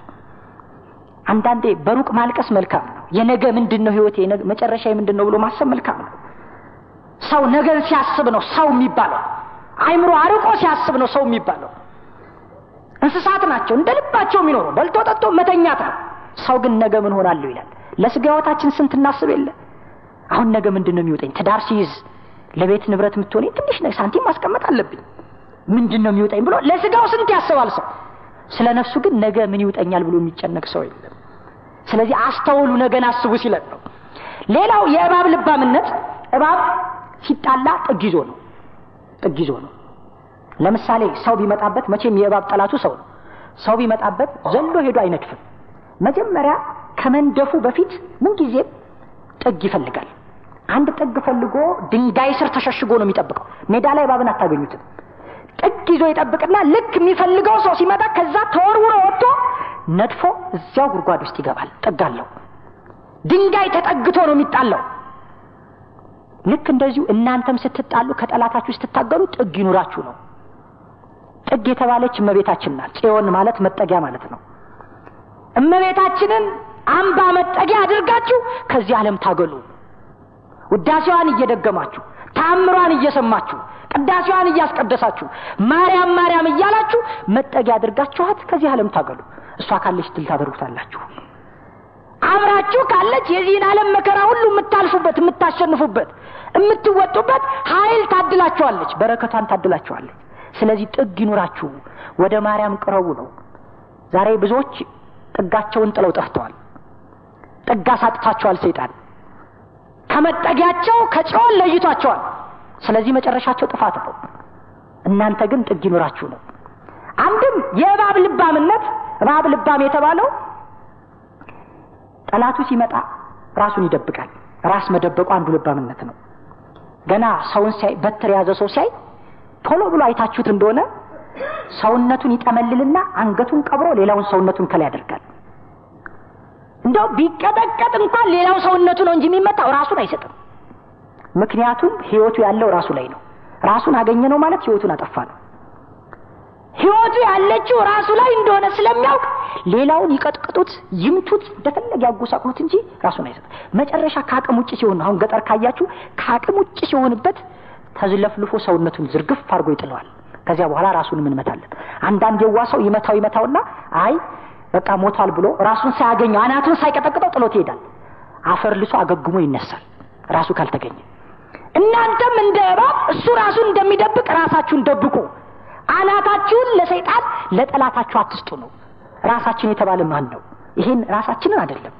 አንዳንዴ በሩቅ ማልቀስ መልካም ነው። የነገ ምንድነው ህይወቴ፣ መጨረሻዬ ምንድነው ብሎ ማሰብ መልካም ነው። ሰው ነገን ሲያስብ ነው ሰው የሚባለው። አይምሮ አርቆ ሲያስብ ነው ሰው የሚባለው። እንስሳት ናቸው እንደ ልባቸው የሚኖሩ፣ በልቶ ጠጥቶ መተኛት ነው። ሰው ግን ነገ ምን ሆናለሁ ይላል። ለስጋ ህይወታችን ስንት እናስብ የለ? አሁን ነገ ምንድነው የሚወጣኝ? ትዳር ሲይዝ ለቤት ንብረት የምትሆነኝ ትንሽ ሳንቲም ማስቀመጥ አለብኝ፣ ምንድነው የሚወጣኝ ብሎ ለስጋው ስንት ያስባል ሰው። ስለ ነፍሱ ግን ነገ ምን ይውጠኛል ብሎ የሚጨነቅ ሰው የለም። ስለዚህ አስተውሉ፣ ነገን አስቡ ሲለን ነው። ሌላው የእባብ ልባምነት፣ እባብ ሲጣላ ጥግ ይዞ ነው። ጥግ ይዞ ነው። ለምሳሌ ሰው ቢመጣበት፣ መቼም የእባብ ጠላቱ ሰው ነው። ሰው ቢመጣበት ዘሎ ሄዶ አይነድፍም። መጀመሪያ ከመንደፉ በፊት ምንጊዜም ጥግ ይፈልጋል። አንድ ጥግ ፈልጎ ድንጋይ ስር ተሸሽጎ ነው የሚጠብቀው። ሜዳ ላይ እባብን አታገኙትም። ጥግ ይዞ ይጠብቅና ልክ የሚፈልገው ሰው ሲመጣ ከዛ ተወርውሮ ወጥቶ ነድፎ እዚያው ጉድጓድ ውስጥ ይገባል። ጥግ አለው። ድንጋይ ተጠግቶ ነው የሚጣለው። ልክ እንደዚሁ እናንተም ስትጣሉ፣ ከጠላታችሁ ስትታገሉ ጥግ ይኑራችሁ ነው። ጥግ የተባለች እመቤታችን ናት። ጽዮን ማለት መጠጊያ ማለት ነው። እመቤታችንን አምባ መጠጊያ አድርጋችሁ ከዚህ ዓለም ታገሉ። ውዳሴዋን እየደገማችሁ፣ ተአምሯን እየሰማችሁ፣ ቅዳሴዋን እያስቀደሳችሁ፣ ማርያም ማርያም እያላችሁ መጠጊያ አድርጋችኋት ከዚህ ዓለም ታገሉ። እሷ ካለች ድል ታደርጉታላችሁ። አብራችሁ ካለች የዚህን ዓለም መከራ ሁሉ የምታልፉበት፣ የምታሸንፉበት፣ የምትወጡበት ኃይል ታድላችኋለች፣ በረከቷን ታድላችኋለች። ስለዚህ ጥግ ይኑራችሁ፣ ወደ ማርያም ቅረቡ ነው። ዛሬ ብዙዎች ጥጋቸውን ጥለው ጠፍተዋል። ጥግ አሳጥቷቸዋል ሰይጣን። ከመጠጊያቸው ከጽዮን ለይቷቸዋል። ስለዚህ መጨረሻቸው ጥፋት ነው። እናንተ ግን ጥግ ይኑራችሁ ነው። አንድም የእባብ ልባምነት፣ እባብ ልባም የተባለው ጠላቱ ሲመጣ ራሱን ይደብቃል። ራስ መደበቁ አንዱ ልባምነት ነው። ገና ሰውን ሲያይ፣ በትር የያዘ ሰው ሲያይ ቶሎ ብሎ አይታችሁት እንደሆነ ሰውነቱን ይጠመልልና አንገቱን ቀብሮ ሌላውን ሰውነቱን ከላይ ያደርጋል። እንደው ቢቀጠቀጥ እንኳን ሌላው ሰውነቱ ነው እንጂ የሚመታው ራሱን አይሰጥም። ምክንያቱም ህይወቱ ያለው ራሱ ላይ ነው። ራሱን አገኘ ነው ማለት ህይወቱን አጠፋ ነው። ህይወቱ ያለችው ራሱ ላይ እንደሆነ ስለሚያውቅ ሌላውን ይቀጥቅጡት፣ ይምቱት፣ እንደፈለገ ያጎሳቅሉት እንጂ ራሱን አይሰጥም። መጨረሻ ከአቅም ውጭ ሲሆን፣ አሁን ገጠር ካያችሁ ከአቅም ውጭ ሲሆንበት ተዝለፍልፎ ሰውነቱን ዝርግፍ አድርጎ ይጥለዋል። ከዚያ በኋላ ራሱን እንመታለን። አንዳንድ የዋ ሰው ይመታው ይመታውና አይ በቃ ሞቷል ብሎ ራሱን ሳያገኘው አናቱን ሳይቀጠቅጠው ጥሎት ይሄዳል። አፈር ልሶ አገግሞ ይነሳል ራሱ ካልተገኘ። እናንተም እንደ እባብ እሱ ራሱን እንደሚደብቅ ራሳችሁን ደብቁ። አናታችሁን ለሰይጣን ለጠላታችሁ አትስጡ ነው። ራሳችን የተባለ ማን ነው? ይሄን ራሳችንን አይደለም።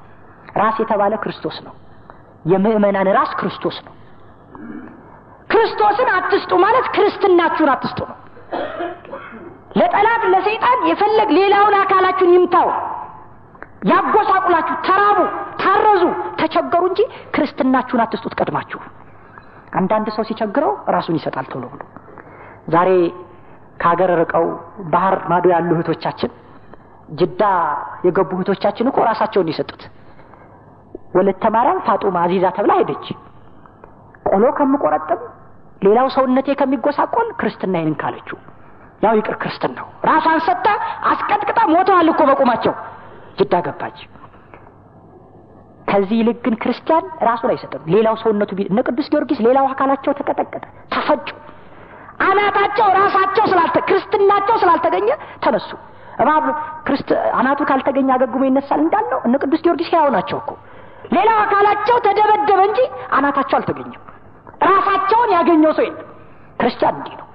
ራስ የተባለ ክርስቶስ ነው። የምዕመናን ራስ ክርስቶስ ነው። ክርስቶስን አትስጡ ማለት ክርስትናችሁን አትስጡ ነው። ለጠላት ለሰይጣን የፈለግ ሌላውን አካላችሁን ይምታው፣ ያጎሳቁላችሁ፣ ተራቡ፣ ታረዙ፣ ተቸገሩ እንጂ ክርስትናችሁን አትስጡት ቀድማችሁ። አንዳንድ ሰው ሲቸግረው ራሱን ይሰጣል ቶሎ ብሎ። ዛሬ ከሀገር ርቀው ባህር ማዶ ያሉ እህቶቻችን፣ ጅዳ የገቡ እህቶቻችን እኮ ራሳቸውን የሰጡት። ወለተ ማርያም ፋጡማ አዚዛ ተብላ ሄደች። ቆሎ ከምቆረጥም ሌላው ሰውነቴ ከሚጎሳቆል ክርስትናዬን ካለችው ያው ይቅር ክርስትናው። ራሷን ሰጥታ አስቀጥቅጣ ሞተዋል እኮ በቁማቸው፣ ጅዳ ገባች። ከዚህ ይልቅ ግን ክርስቲያን ራሱን አይሰጥም። ሌላው ሰውነቱ እነ ቅዱስ ጊዮርጊስ ሌላው አካላቸው ተቀጠቀጠ፣ ተፈጩ። አናታቸው ራሳቸው ስላልተ ክርስትናቸው ስላልተገኘ ተነሱ። እባብ አናቱ ካልተገኘ አገግሞ ይነሳል እንዳልነው እነ ቅዱስ ጊዮርጊስ ሕያው ናቸው እኮ። ሌላው አካላቸው ተደበደበ እንጂ አናታቸው አልተገኘም። ራሳቸውን ያገኘው ሰው የለም። ክርስቲያን እንዲህ ነው።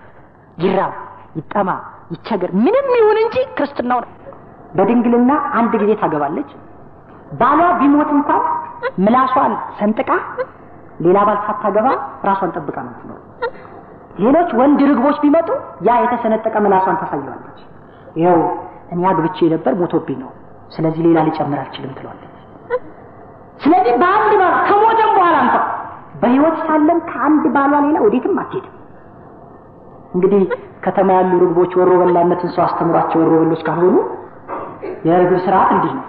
ይራብ፣ ይጠማ፣ ይቸገር ምንም ይሁን እንጂ ክርስትናው በድንግልና አንድ ጊዜ ታገባለች። ባሏ ቢሞት እንኳን ምላሷን ሰንጥቃ ሌላ ባል ሳታገባ ራሷን ጠብቃ ነው የምትኖረው። ሌሎች ወንድ ርግቦች ቢመጡ ያ የተሰነጠቀ ምላሷን ታሳየዋለች። ይኸው እኔ አግብቼ ነበር ሞቶብኝ ነው፣ ስለዚህ ሌላ ሊጨምር አልችልም ትለዋለች። ስለዚህ በአንድ ባል ከሞተም በኋላ እንኳን በሕይወት ሳለም ከአንድ ባሏ ሌላ ወዴትም አትሄድም። እንግዲህ ከተማ ያሉ ርግቦች ወሮ በላነትን ሰው አስተምሯቸው ወሮ በሎች ካልሆኑ የርግብ ስርዓት እንዲህ ነው።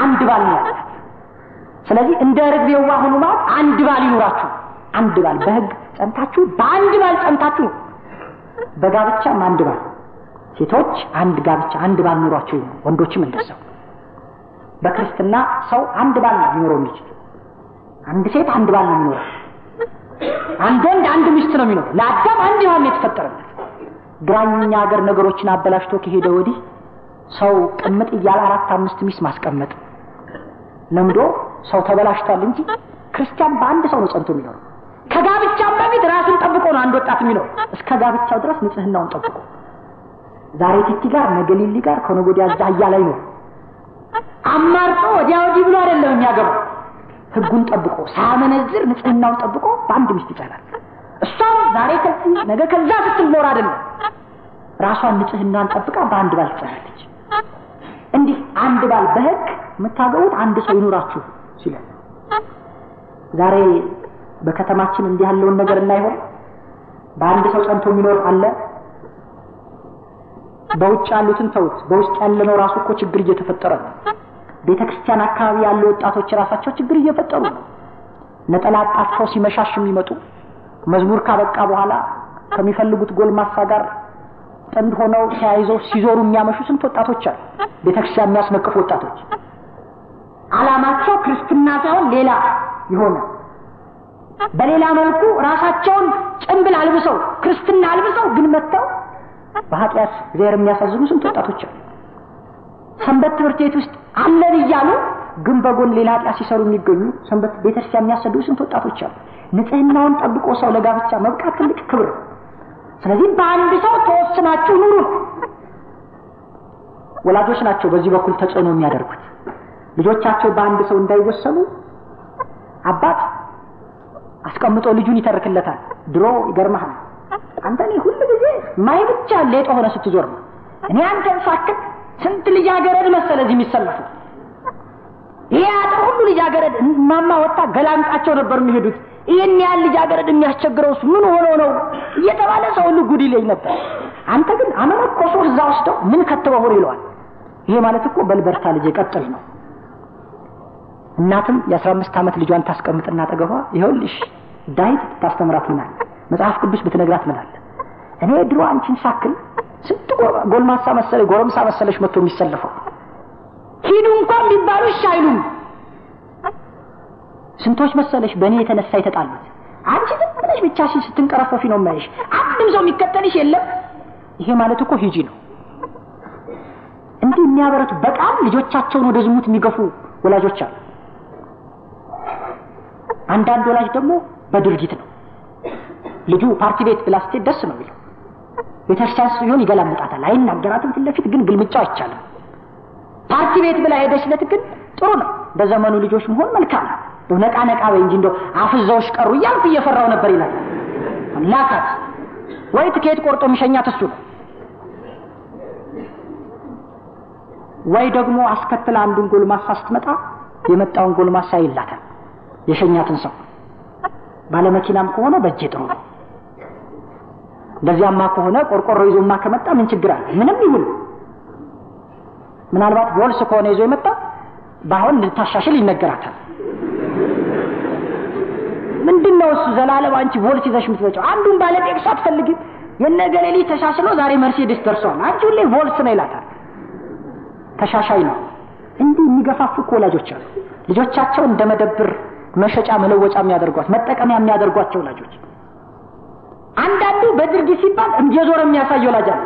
አንድ ባል ነው ያላት። ስለዚህ እንደ ርግብ የዋህ ሁኑ ማለት አንድ ባል ይኑራችሁ። አንድ ባል በሕግ ጸንታችሁ፣ በአንድ ባል ጸንታችሁ፣ በጋብቻም አንድ ባል፣ ሴቶች አንድ ጋብቻ አንድ ባል ኑሯቸው ይሁን፣ ወንዶችም እንደዛው። በክርስትና ሰው አንድ ባል ነው ሊኖረው የሚችል። አንድ ሴት አንድ ባል ነው የሚኖረው። አንድ ወንድ አንድ ሚስት ነው የሚኖረው። ለአዳም አንድ ሔዋን ነው የተፈጠረለት። ግራኛ ሀገር ነገሮችን አበላሽቶ ከሄደ ወዲህ ሰው ቅምጥ እያለ 4 5 ሚስት ማስቀመጥ ለምዶ ሰው ተበላሽቷል እንጂ ክርስቲያን በአንድ ሰው ነው ጸንቶ የሚኖረው። ከጋብቻው በፊት ራሱን ጠብቆ ነው አንድ ወጣት የሚኖረው። እስከ ጋብቻው ድረስ ንጽህናውን ጠብቆ ዛሬ ቲቲ ጋር ነገ ሊሊ ጋር ከነገ ወዲያ እዛ እያለ አይኖርም። አማርጦ ወዲያ ወዲህ ብሎ አይደለም የሚያገባው። ህጉን ጠብቆ ሳያመነዝር ንጽህናውን ጠብቆ በአንድ ሚስት ይጸናል። እሷም ዛሬ ከዚህ ነገ ከዛ ስትል ኖር አይደለም፣ ራሷን ንጽህናን ጠብቃ በአንድ ባል ትጸናለች። እንዲህ አንድ ባል በህግ የምታገቡት አንድ ሰው ይኑራችሁ ሲል ዛሬ በከተማችን እንዲህ ያለውን ነገር እናይሆን? በአንድ ሰው ጸንቶ የሚኖር አለ? በውጭ ያሉትን ተውት፣ በውስጥ ያለነው ራሱ እኮ ችግር እየተፈጠረ ነው። ቤተክርስቲያን አካባቢ ያሉ ወጣቶች ራሳቸው ችግር እየፈጠሩ ነው። ነጠላ አጣፍተው ሲመሻሽ የሚመጡ መዝሙር ካበቃ በኋላ ከሚፈልጉት ጎልማሳ ጋር ጥንድ ሆነው ተያይዘው ሲዞሩ የሚያመሹ ስንት ወጣቶች አሉ። ቤተክርስቲያን የሚያስነቅፉ ወጣቶች ዓላማቸው ክርስትና ሳይሆን ሌላ የሆነ በሌላ መልኩ ራሳቸውን ጭንብል አልብሰው ክርስትና አልብሰው ግን መጥተው በኃጢአት እግዚአብሔር የሚያሳዝኑ ስንት ወጣቶች አሉ። ሰንበት ትምህርት ቤት ውስጥ አለን እያሉ ግን በጎን ሌላ ኃጢአት ሲሰሩ የሚገኙ ሰንበት ቤተክርስቲያን የሚያሰድቡ ስንት ወጣቶች አሉ። ንጽህናውን ጠብቆ ሰው ለጋብቻ መብቃት ትልቅ ክብር ነው። ስለዚህ በአንድ ሰው ተወስናችሁ ኑሩ። ወላጆች ናቸው በዚህ በኩል ተጽዕኖ የሚያደርጉት። ልጆቻቸው በአንድ ሰው እንዳይወሰኑ አባት አስቀምጦ ልጁን ይተርክለታል። ድሮ ይገርምሃል፣ አንተ እኔ ሁሉ ጊዜ ማይ ብቻ ሌጦ ሆነ ስትዞር ነው። እኔ አንተን ሳክል ስንት ልጃገረድ መሰለ እዚህ የሚሰለፉት። ይሄ አጥር ሁሉ ልጃገረድ ማማ ወጣ ገላምጣቸው ነበር የሚሄዱት። ይሄን ያህል ልጃገረድ የሚያስቸግረው ምን ሆኖ ነው እየተባለ ሰው ሁሉ ጉድ ይለኝ ነበር። አንተ ግን አመነኮሶ እዛ ወስደው ምን ከተበው ሆኖ ይለዋል። ይሄ ማለት እኮ በልበርታ ልጄ ቀጥል ነው። እናትም የ15 ዓመት ልጇን ታስቀምጥና አጠገቧ ይኸውልሽ ዳዊት ታስተምራት ምን አለ፣ መጽሐፍ ቅዱስ ብትነግራት ምን አለ። እኔ ድሮ አንቺን ሳክል ስንት ጎልማሳ መሰለሽ ጎረምሳ መሰለሽ መጥቶ የሚሰለፈው ሂዱ እንኳን ቢባሉ እሺ አይሉም። ስንቶች መሰለሽ በእኔ የተነሳ የተጣሉት። አንቺ ዝም ብለሽ ብቻሽን ስትንቀረፈፊ ነው የማይሽ፣ አንድም ሰው የሚከተልሽ የለም። ይሄ ማለት እኮ ሂጂ ነው። እንዲህ የሚያበረቱ በቃል ልጆቻቸውን ወደ ዝሙት የሚገፉ ወላጆች አሉ። አንዳንድ ወላጅ ደግሞ በድርጊት ነው። ልጁ ፓርቲ ቤት ብላ ስትሄድ ደስ ነው የሚለው። ቤተክርስቲያን ሲሆን ይገላምጣታል፣ አይናገራትም ፊት ለፊት ግን ግልምጫው አይቻልም። ፓርቲ ቤት ብላ ሄደችለት ግን ጥሩ ነው። በዘመኑ ልጆች መሆን መልካም ነው። ነቃ ነቃ ወይ እንጂ እንደው አፍዛዎች ቀሩ እያልኩ እየፈራው ነበር ይላል። ላካት ወይ ትኬት ቆርጦ የሚሸኛት እሱ ነው። ወይ ደግሞ አስከትላ አንዱን ጎልማሳ ስትመጣ የመጣውን ጎልማሳ ይላታል የሸኛትን ሰው። ባለመኪናም ከሆነ በእጄ ጥሩ ነው። እንደዚያማ ከሆነ ቆርቆሮ ይዞማ ከመጣ ምን ችግር አለ? ምንም ይሁን ምናልባት ቦልስ ከሆነ ይዞ የመጣ ባሁን እንድታሻሽል ይነገራታል። ምንድነው እሱ ዘላለም አንቺ ቮልስ ይዘሽ የምትመጪው? አንዱን ባለ ቴክስ አትፈልጊም? የነገሌ ልጅ ተሻሽሎ ዛሬ መርሴዲስ ደርሷል፣ አንቺ ሁሌ ቮልስ ነው ይላታል። ተሻሻይ ነው። እንዲህ የሚገፋፉ እኮ ወላጆች አሉ። ልጆቻቸው እንደ መደብር መሸጫ መለወጫ የሚያደርጓት መጠቀሚያ የሚያደርጓቸው ወላጆች። አንዳንዱ በድርጊት ሲባል እየዞረ የሚያሳይ ወላጅ አለ።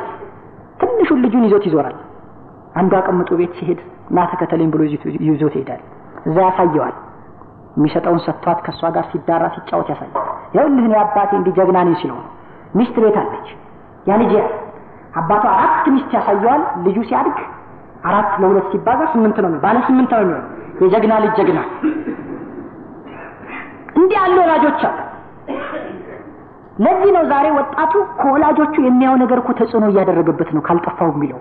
ትንሹን ልጁን ይዞት ይዞራል። አንዱ አቀምጦ ቤት ሲሄድ ና ተከተለኝ ብሎ ይዞት ይሄዳል። እዛ ያሳየዋል። የሚሰጠውን ሰጥቷት ከሷ ጋር ሲዳራ ሲጫወት ያሳያል። ይኸውልህ እኔ አባቴ እንዲህ ጀግና ነኝ ሲለው ነው። ሚስት ቤት አለች። ያ ልጅ አባቱ 4 ሚስት ያሳየዋል። ልጁ ሲያድግ 4 ለ2 ሲባዛ 8 ነው፣ ባለ 8 ነው የሚሆነው። የጀግና ልጅ ጀግና። እንዲህ ያሉ ወላጆች አሉ። ለዚህ ነው ዛሬ ወጣቱ ከወላጆቹ የሚያየው ነገር እኮ ተጽዕኖ እያደረገበት ነው። ካልጠፋው የሚለው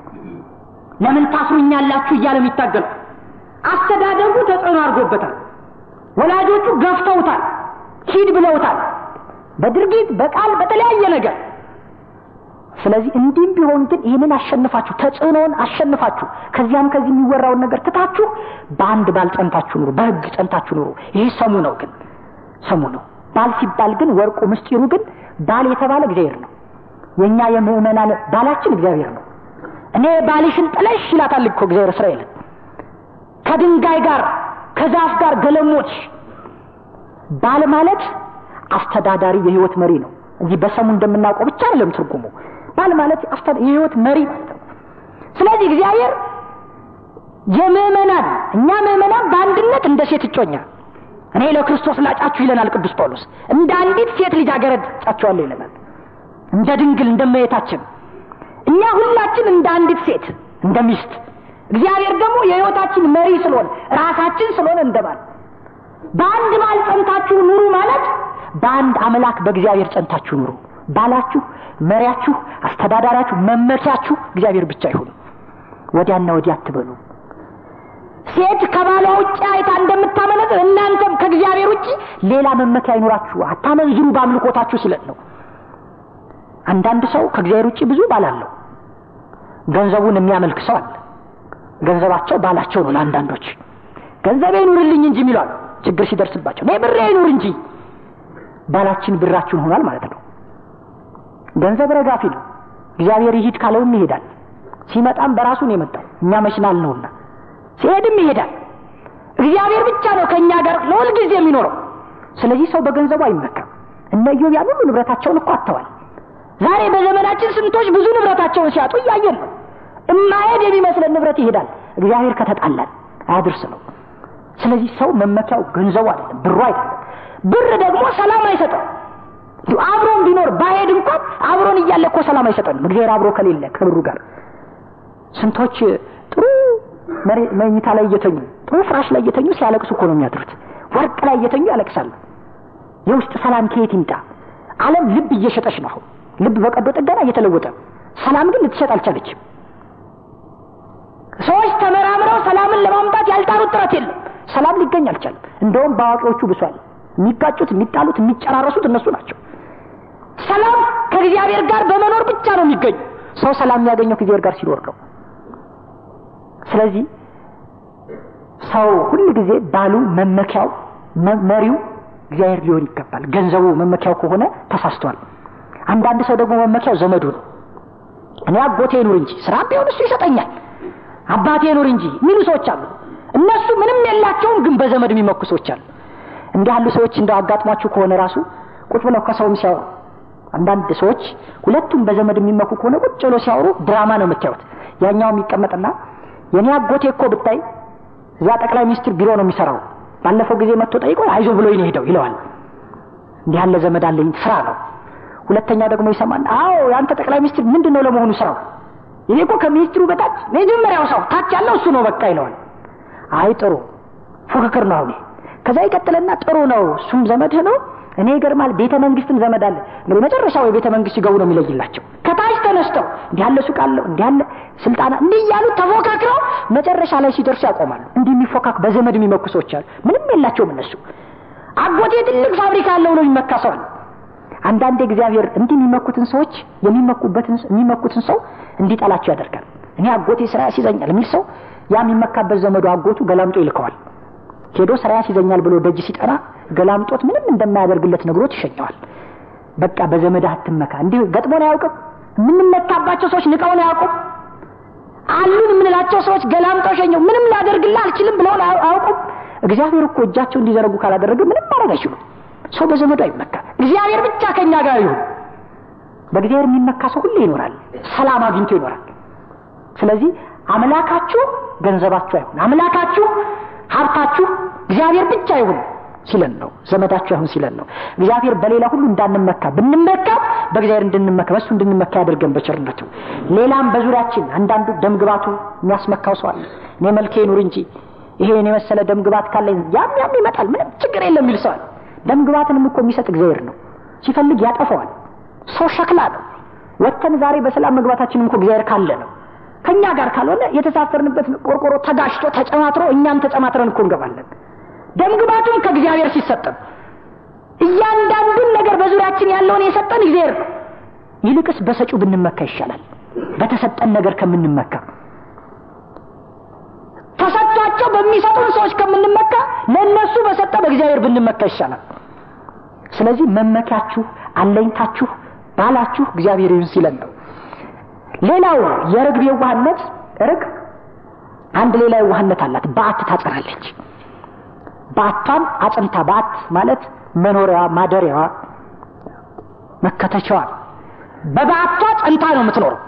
ለምን ታስሩኛላችሁ እያለ የሚታገለው። አስተዳደጉ ተጽዕኖ አድርጎበታል። ወላጆቹ ገፍተውታል፣ ሂድ ብለውታል፣ በድርጊት በቃል በተለያየ ነገር። ስለዚህ እንዲህም ቢሆን ግን ይህንን አሸንፋችሁ ተጽዕኖውን አሸንፋችሁ ከዚያም ከዚህ የሚወራውን ነገር ትታችሁ በአንድ ባል ጸንታችሁ ኑሩ፣ በህግ ጸንታችሁ ኑሩ። ይህ ሰሙ ነው፣ ግን ሰሙ ነው። ባል ሲባል ግን ወርቁ ምስጢሩ ግን ባል የተባለ እግዚአብሔር ነው። የኛ የምእመናን ባላችን እግዚአብሔር ነው። እኔ ባልሽን ጥለሽ ይላታል እኮ እግዚአብሔር እስራኤልን፣ ከድንጋይ ጋር ከዛፍ ጋር ገለሞትሽ። ባል ማለት አስተዳዳሪ የህይወት መሪ ነው እንጂ በሰሙ እንደምናውቀው ብቻ አይደለም ትርጉሙ። ባል ማለት የህይወት መሪ ማለት ነው። ስለዚህ እግዚአብሔር የምእመናን እኛ ምእመናን በአንድነት እንደ ሴት እጮኛ እኔ ለክርስቶስ ላጫችሁ ይለናል ቅዱስ ጳውሎስ። እንደ አንዲት ሴት ልጅ አገረድ ጫችኋለሁ ይለናል። እንደ ድንግል እንደ እመቤታችን እኛ ሁላችን እንደ አንዲት ሴት እንደ ሚስት፣ እግዚአብሔር ደግሞ የህይወታችን መሪ ስለሆነ ራሳችን ስለሆነ እንደ ባል በአንድ ባል ጸንታችሁ ኑሩ ማለት በአንድ አምላክ በእግዚአብሔር ጸንታችሁ ኑሩ። ባላችሁ፣ መሪያችሁ፣ አስተዳዳሪያችሁ፣ መመኪያችሁ እግዚአብሔር ብቻ ይሁን። ወዲያና ወዲያ አትበሉ። ሴት ከባሏ ውጭ አይታ እንደምታመነዝር እናንተም ከእግዚአብሔር ውጭ ሌላ መመኪያ አይኖራችሁ፣ አታመንዝሩ በአምልኮታችሁ ሲለን ነው። አንዳንድ ሰው ከእግዚአብሔር ውጭ ብዙ ባል አለው። ገንዘቡን የሚያመልክ ሰው አለ። ገንዘባቸው ባላቸው ነው። ለአንዳንዶች ገንዘቤ ይኑርልኝ እንጂ የሚሏል ችግር ሲደርስባቸው እኔ ብሬ ይኑር እንጂ ባላችን ብራችን ሆኗል ማለት ነው። ገንዘብ ረጋፊ ነው። እግዚአብሔር ይሂድ ካለውም ይሄዳል። ሲመጣም በራሱ ነው የመጣው፣ እኛ መሽናል ነውና ሲሄድም ይሄዳል። እግዚአብሔር ብቻ ነው ከኛ ጋር ለሁል ጊዜ የሚኖረው። ስለዚህ ሰው በገንዘቡ አይመካም። እነ ኢዮብ ያን ሁሉ ንብረታቸውን እኮ አጥተዋል። ዛሬ በዘመናችን ስንቶች ብዙ ንብረታቸውን ሲያጡ እያየን ነው። እማሄድ የሚመስለን ንብረት ይሄዳል። እግዚአብሔር ከተጣላን አያድርስ ነው። ስለዚህ ሰው መመኪያው ገንዘቡ አይደለም፣ ብሩ አይደለም። ብር ደግሞ ሰላም አይሰጠው። አብሮን ቢኖር ባሄድ እንኳን አብሮን እያለ እኮ ሰላም አይሰጠንም። እግዚአብሔር አብሮ ከሌለ ከብሩ ጋር ስንቶች ጥሩ መኝታ ላይ እየተኙ ጥሩ ፍራሽ ላይ እየተኙ ሲያለቅሱ እኮ ነው የሚያድሩት። ወርቅ ላይ እየተኙ ያለቅሳሉ። የውስጥ ሰላም ከየት ይምጣ? ዓለም ልብ እየሸጠች ነው። አሁን ልብ በቀዶ ጥገና እየተለወጠ ሰላም ግን ልትሸጥ አልቻለችም። ሰዎች ተመራምረው ሰላምን ለማምጣት ያልጣሩት ጥረት የለም። ሰላም ሊገኝ አልቻለም። እንደውም በአዋቂዎቹ ብሷል። የሚጋጩት፣ የሚጣሉት፣ የሚጨራረሱት እነሱ ናቸው። ሰላም ከእግዚአብሔር ጋር በመኖር ብቻ ነው የሚገኘው። ሰው ሰላም የሚያገኘው ከእግዚአብሔር ጋር ሲኖር ነው። ስለዚህ ሰው ሁል ጊዜ ባሉ መመኪያው መሪው እግዚአብሔር ሊሆን ይገባል። ገንዘቡ መመኪያው ከሆነ ተሳስቷል። አንዳንድ ሰው ደግሞ መመኪያው ዘመዱ ነው። እኔ አጎቴ ይኑር እንጂ ስራ ቢሆን እሱ ይሰጠኛል፣ አባቴ ይኑር እንጂ የሚሉ ሰዎች አሉ። እነሱ ምንም የላቸውም፣ ግን በዘመድ የሚመኩ ሰዎች አሉ። እንዲህ ያሉ ሰዎች እንደው አጋጥሟችሁ ከሆነ ራሱ ቁጭ ብለው ከሰውም ሲያወሩ አንዳንድ ሰዎች ሁለቱም በዘመድ የሚመኩ ከሆነ ቁጭ ብለው ሲያወሩ ድራማ ነው የምታዩት። ያኛውም ይቀመጥና የኔ አጎቴ እኮ ብታይ እዛ ጠቅላይ ሚኒስትር ቢሮ ነው የሚሰራው፣ ባለፈው ጊዜ መጥቶ ጠይቆ አይዞ ብሎኝ ነው ሄደው ይለዋል። እንዲህ ያለ ዘመድ አለኝ ስራ ነው። ሁለተኛው ደግሞ ይሰማል። አዎ ያንተ ጠቅላይ ሚኒስትር ምንድነው ለመሆኑ ስራው? እኔ እኮ ከሚኒስትሩ በታች መጀመሪያው ሰው ታች ያለው እሱ ነው በቃ ይለዋል። አይ ጥሩ ፉክክር ነው አሁን። ከዛ ይቀጥልና ጥሩ ነው እሱም ዘመድህ ነው፣ እኔ ይገርማል ቤተ መንግስትም ዘመድ አለ። እንግዲህ መጨረሻው የቤተ መንግስት ሲገቡ ነው የሚለይላቸው። ከታች ተነስተው እንዲህ ያለ ሱቅ አለው እንዲህ ያለ ስልጣና እንዲህ እያሉ ተፎካክረው መጨረሻ ላይ ሲደርሱ ያቆማሉ። እንዲህ የሚፎካክ በዘመድ የሚመኩ ሰዎች አሉ። ምንም የላቸውም እነሱ። አጎቴ ትልቅ ፋብሪካ አለው ብሎ የሚመካ ሰው አለ። አንዳንዴ እግዚአብሔር እንዲህ የሚመኩትን ሰዎች የሚመኩትን ሰው እንዲጠላቸው ያደርጋል። እኔ አጎቴ ስራ ያስይዘኛል የሚል ሰው ያ የሚመካበት ዘመዱ አጎቱ ገላምጦ ይልከዋል። ሄዶ ስራ ያስይዘኛል ብሎ ደጅ ሲጠራ ገላምጦት ምንም እንደማያደርግለት ነግሮት ይሸኘዋል። በቃ በዘመድህ አትመካ። እንዲህ ገጥሞን አያውቅም። የምንመካባቸው ሰዎች ንቀውን አያውቁም። አሉን የምንላቸው ሰዎች ገላምጠው ሸኘው ምንም ላደርግልህ አልችልም ብለውን አያውቁም። እግዚአብሔር እኮ እጃቸው እንዲዘረጉ ካላደረገ ምንም ማድረግ አይችሉም። ሰው በዘመዱ አይመካ። እግዚአብሔር ብቻ ከኛ ጋር ይሁን። በእግዚአብሔር የሚመካ ሰው ሁሌ ይኖራል፣ ሰላም አግኝቶ ይኖራል። ስለዚህ አምላካችሁ ገንዘባችሁ አይሁን፣ አምላካችሁ ሀብታችሁ እግዚአብሔር ብቻ ይሁን ሲለን ነው። ዘመዳችሁ አይሁን ሲለን ነው። እግዚአብሔር በሌላ ሁሉ እንዳንመካ፣ ብንመካ በእግዚአብሔር እንድንመካ በእሱ እንድንመካ ያደርገን በቸርነቱ። ሌላም በዙሪያችን አንዳንዱ ደምግባቱ የሚያስመካው ሰው አለ። እኔ መልኬ ይኑር እንጂ ይሄ እኔ መሰለ ደምግባት ካለኝ ያም ያም ይመጣል ምንም ችግር የለም የሚል ሰው አለ። ደምግባትንም እኮ የሚሰጥ እግዚአብሔር ነው። ሲፈልግ ያጠፋዋል። ሰው ሸክላ ነው። ወጥተን ዛሬ በሰላም መግባታችንም እኮ እግዚአብሔር ካለ ነው። ከኛ ጋር ካልሆነ የተሳፈርንበት ቆርቆሮ ተጋሽቶ ተጨማትሮ እኛም ተጨማትረን እኮ እንገባለን። ደምግባቱም ከእግዚአብሔር ሲሰጠን እያንዳንዱን ነገር በዙሪያችን ያለውን የሰጠን እግዚአብሔር ነው። ይልቅስ በሰጪው ብንመካ ይሻላል በተሰጠን ነገር ከምንመካ። ተሰጥቷቸው በሚሰጡን ሰዎች ከምንመካ ለነሱ በሰጠ በእግዚአብሔር ብንመካ ይሻላል። ስለዚህ መመኪያችሁ አለኝታችሁ ባላችሁ እግዚአብሔር ይሁን ሲለን ነው። ሌላው የርግብ የዋህነት፣ ርግብ አንድ ሌላ የዋህነት አላት። በዓት ታጸናለች። በዓቷን አጽንታ፣ በዓት ማለት መኖሪያዋ፣ ማደሪያዋ፣ መከተቻዋ፣ በበዓቷ ጸንታ ነው የምትኖረው።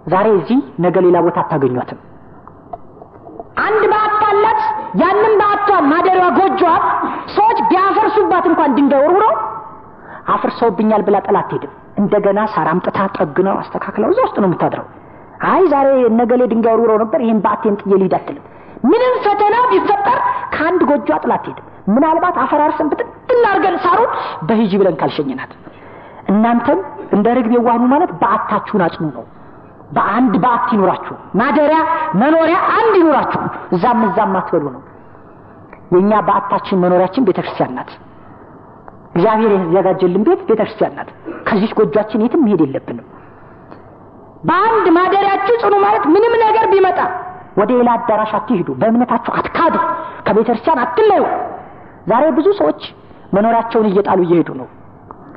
ዛሬ እዚህ ነገ ሌላ ቦታ አታገኟትም። አንድ በዓት አላት። ያንን በዓቷን ማደሪያዋ ጎጆዋን ሰዎች ቢያፈርሱባት እንኳን ድንጋይ ወርውረው አፍርሰውብኛል ብላ ጥላ አትሄድም። እንደገና ሳር አምጥታ ጠግነው አስተካክለው እዛ ውስጥ ነው የምታድረው። አይ ዛሬ ነገሌ ድንጋይ ወርውረው ነበር ይሄን በዓቴን ጥዬ ልሂድ አትልም። ምንም ፈተና ቢፈጠር ከአንድ ጎጆ ጥላ አትሄድም። ምናልባት አፈራርሰን ብትንትን አድርገን ሳሩን በሂጂ ብለን ካልሸኘናት። እናንተም እንደ ርግብ የዋህ ሁኑ ማለት በዓታችሁን አጽኑ ነው። በአንድ በዓት ይኑራችሁ፣ ማደሪያ መኖሪያ አንድ ይኑራችሁ፣ እዛም እዛም አትበሉ ነው። የኛ በዓታችን መኖሪያችን ቤተክርስቲያን ናት። እግዚአብሔር ያዘጋጀልን ቤት ቤተክርስቲያን ናት። ከዚህ ጎጆአችን የትም መሄድ የለብንም። በአንድ ማደሪያችሁ ጽኑ ማለት ምንም ነገር ቢመጣ ወደ ሌላ አዳራሽ አትሂዱ፣ በእምነታችሁ አትካዱ፣ ከቤተክርስቲያን አትለዩ። ዛሬ ብዙ ሰዎች መኖሪያቸውን እየጣሉ እየሄዱ ነው።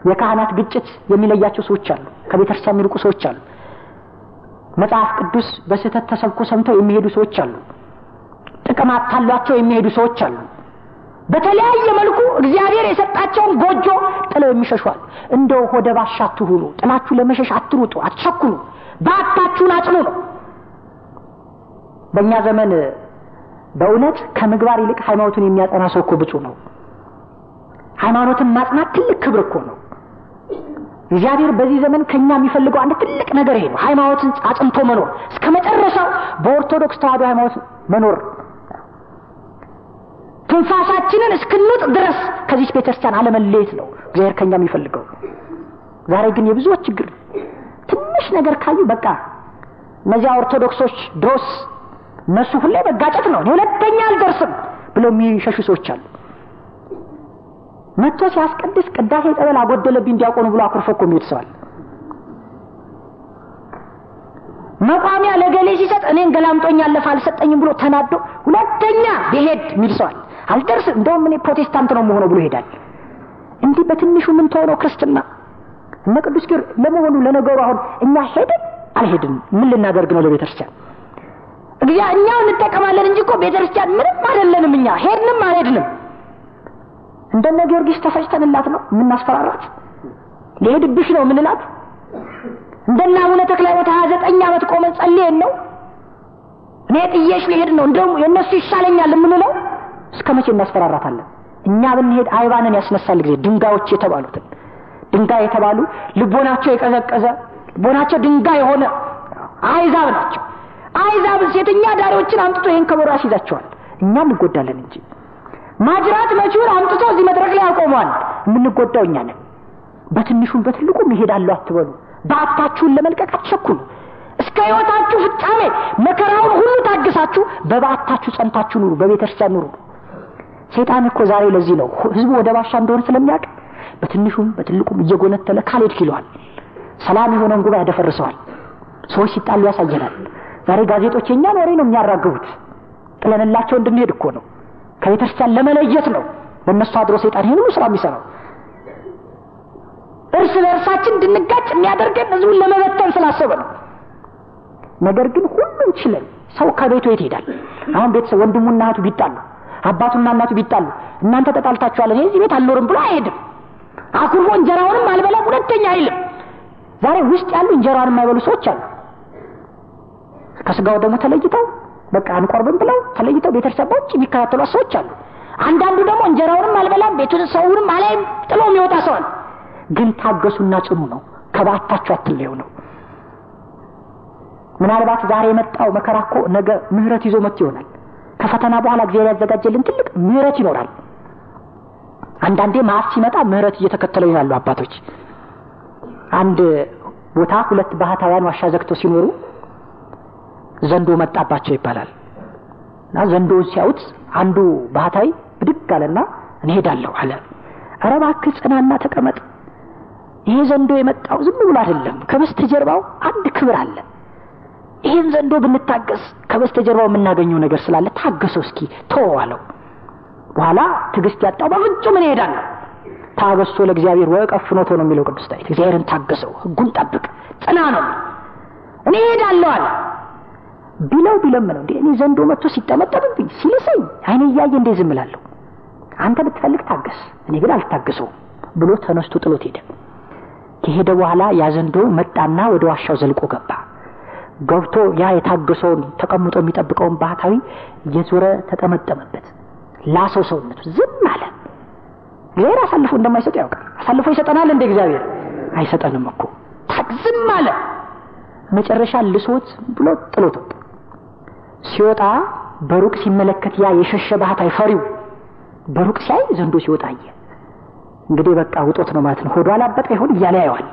የካህናት ግጭት የሚለያቸው ሰዎች አሉ፣ ከቤተክርስቲያን የሚርቁ ሰዎች አሉ። መጽሐፍ ቅዱስ በስህተት ተሰብኮ ሰምተው የሚሄዱ ሰዎች አሉ። ጥቅም አታሏቸው የሚሄዱ ሰዎች አሉ። በተለያየ መልኩ እግዚአብሔር የሰጣቸውን ጎጆ ጥለው የሚሸሹ አሉ። እንደው ሆደ ባሻ አትሁኑ፣ ጥላችሁ ለመሸሽ አትሩጡ፣ አትቸኩሉ። በዓታችሁን አጽኑ ነው። በእኛ ዘመን በእውነት ከምግባር ይልቅ ሃይማኖትን የሚያጸና ሰው እኮ ብፁዕ ነው። ሃይማኖትን ማጽናት ትልቅ ክብር እኮ ነው። እግዚአብሔር በዚህ ዘመን ከኛ የሚፈልገው አንድ ትልቅ ነገር ይሄ ነው። ሃይማኖትን አጽንቶ መኖር፣ እስከ መጨረሻው በኦርቶዶክስ ተዋሕዶ ሃይማኖት መኖር፣ ትንፋሳችንን እስክንውጥ ድረስ ከዚህ ቤተክርስቲያን አለመለየት ነው እግዚአብሔር ከኛ የሚፈልገው። ዛሬ ግን የብዙዎች ችግር ትንሽ ነገር ካዩ በቃ እነዚያ ኦርቶዶክሶች ድሮስ እነሱ ሁሌ መጋጨት ነው፣ እኔ ሁለተኛ አልደርስም ብለው የሚሸሹ ሰዎች አሉ። መጥቶ ሲያስቀድስ ቅዳሴ ጸበል አጎደለብኝ ዲያቆኑ ብሎ አኩርፎ እኮ የሚሄድ ሰው አለ። መቋሚያ ለገሌ ሲሰጥ እኔን ገላምጦኝ አለፈ አልሰጠኝም ብሎ ተናዶ ሁለተኛ ብሄድ የሚል ሰው አለ። አልደርስም እንደውም እኔ ፕሮቴስታንት ነው የምሆነው ብሎ ይሄዳል። እንዲህ በትንሹ ምን ተሆነው ክርስትና እነ ቅዱስ ጊዮርጊስ ለመሆኑ ለነገሩ አሁን እኛ ሄድን አልሄድን ምን ልናደርግ ነው ለቤተክርስቲያን? እግዚአ እኛው እንጠቀማለን እንጂ እኮ ቤተክርስቲያን ምንም አይደለንም። እኛ ሄድንም አልሄድንም እንደነ ጊዮርጊስ ተፈጭተንላት ነው የምናስፈራራት፣ ሊሄድብሽ ነው የምንላት። እንደነ አቡነ ተክለ ሃይማኖት 29 ዓመት ቆመን ጸልየን ነው እኔ ጥዬሽ ልሄድ ነው እንደውም የእነሱ ይሻለኛል የምንለው። እስከ መቼ እናስፈራራታለን? እኛ ብንሄድ አይባንን ያስነሳል ጊዜ ድንጋዮች የተባሉትን ድንጋይ የተባሉ ልቦናቸው የቀዘቀዘ ልቦናቸው ድንጋይ የሆነ አሕዛብ ናቸው። አሕዛብ ሴተኛ ዳሪዎችን አምጥቶ ይሄን ከበሮ ያስይዛቸዋል። እኛ እንጎዳለን እንጂ ማጅራት መቺውን አምጥቶ እዚህ መድረክ ላይ ያቆመዋል። የምንጎዳው እኛ ነን። በትንሹም በትልቁም ይሄዳሉ አትበሉ። በዓታችሁን ለመልቀቅ አትቸኩሉ። እስከ ሕይወታችሁ ፍጻሜ መከራውን ሁሉ ታግሳችሁ በበዓታችሁ ጸንታችሁ ኑሩ፣ በቤተክርስቲያን ኑሩ። ሰይጣን እኮ ዛሬ ለዚህ ነው ህዝቡ ወደ ባሻ እንደሆነ ስለሚያውቅ በትንሹም በትልቁም እየጎነተለ ካልሄድክ ይለዋል። ሰላም የሆነውን ጉባኤ ያደፈርሰዋል። ሰዎች ሲጣሉ ያሳየናል። ዛሬ ጋዜጦች የኛን ወሬ ነው የሚያራግቡት። ጥለንላቸው እንድንሄድ እኮ ነው፣ ከቤተክርስቲያን ለመለየት ነው። በእነሱ አድሮ ሰይጣን ይሄን ሁሉ ስራ የሚሰራው እርስ በእርሳችን እንድንጋጭ የሚያደርገን ህዝቡን ለመበተን ስላሰበ ነው። ነገር ግን ሁሉም ችለን ሰው ከቤቱ የት ይሄዳል? አሁን ቤተሰብ ወንድሙና እህቱ ቢጣሉ፣ አባቱና እናቱ ቢጣሉ እናንተ ተጣልታችኋል እኔ እዚህ ቤት አልኖርም ብሎ አይሄድም። አኩርፎ እንጀራውንም አልበላም ሁለተኛ አይልም። ዛሬ ውስጥ ያሉ እንጀራውን የማይበሉ ሰዎች አሉ። ከስጋው ደግሞ ተለይተው በቃ አንቆርብም ብለው ተለይተው ቤተክርስቲያን በውጭ የሚከታተሉ ሰዎች አሉ። አንዳንዱ ደግሞ እንጀራውንም አልበላም ቤቱን ሰውንም አላይም ጥሎ የሚወጣ ሰው አለ። ግን ታገሱና ጽኑ ነው፣ ከበዓታችሁ አትለዩ ነው። ምናልባት ዛሬ የመጣው መከራ እኮ ነገ ምህረት ይዞ መጥቶ ይሆናል። ከፈተና በኋላ እግዚአብሔር ያዘጋጀልን ትልቅ ምህረት ይኖራል። አንዳንዴ መዓት ሲመጣ ምህረት እየተከተለው ይላሉ አባቶች። አንድ ቦታ ሁለት ባህታውያን ዋሻ ዘግተው ሲኖሩ ዘንዶ መጣባቸው ይባላል። እና ዘንዶውን ሲያዩት አንዱ ባህታዊ ብድግ አለና እንሄዳለሁ አለ። ኧረ እባክህ ጽናና ተቀመጥ፣ ይሄ ዘንዶ የመጣው ዝም ብሎ አይደለም፣ ከበስተጀርባው አንድ ክብር አለ። ይሄን ዘንዶ ብንታገስ ከበስተጀርባው የምናገኘው ነገር ስላለ ታገሰው እስኪ ተወው አለው። በኋላ ትዕግስት ያጣው በፍጹም እሄዳለሁ፣ ታገሶ ለእግዚአብሔር ወቀፍኖቶ ነው የሚለው ቅዱስ ዳዊት። እግዚአብሔርን ታገሰው፣ ህጉን ጠብቅ፣ ጽና ነው። እኔ እሄዳለሁ አለ። ቢለው ቢለምነው እንዴ እኔ ዘንዶ መጥቶ ሲጠመጠምብኝ ሲልሰኝ አይኔ እያየ እንዴ ዝም እላለሁ? አንተ ብትፈልግ ታገስ፣ እኔ ግን አልታገሰውም ብሎ ተነስቶ ጥሎት ሄደ። ከሄደ በኋላ ያ ዘንዶ መጣና ወደ ዋሻው ዘልቆ ገባ። ገብቶ ያ የታገሰውን ተቀምጦ የሚጠብቀውን ባህታዊ እየዞረ ተጠመጠመበት፣ ላሰው ሰውነቱ፣ ዝም አለ። እግዚአብሔር አሳልፎ እንደማይሰጥ ያውቃል። አሳልፎ ይሰጠናል እንደ እግዚአብሔር አይሰጠንም እኮ። ዝም አለ። መጨረሻ ልሶት ብሎ ጥሎት ወጣ። ሲወጣ በሩቅ ሲመለከት ያ የሸሸ ባህታዊ ፈሪው በሩቅ ሲያይ ዘንዶ ሲወጣ አየ። እንግዲህ በቃ ውጦት ነው ማለት ነው፣ ሆዷ አላበጠ ይሆን እያለ ያየዋል።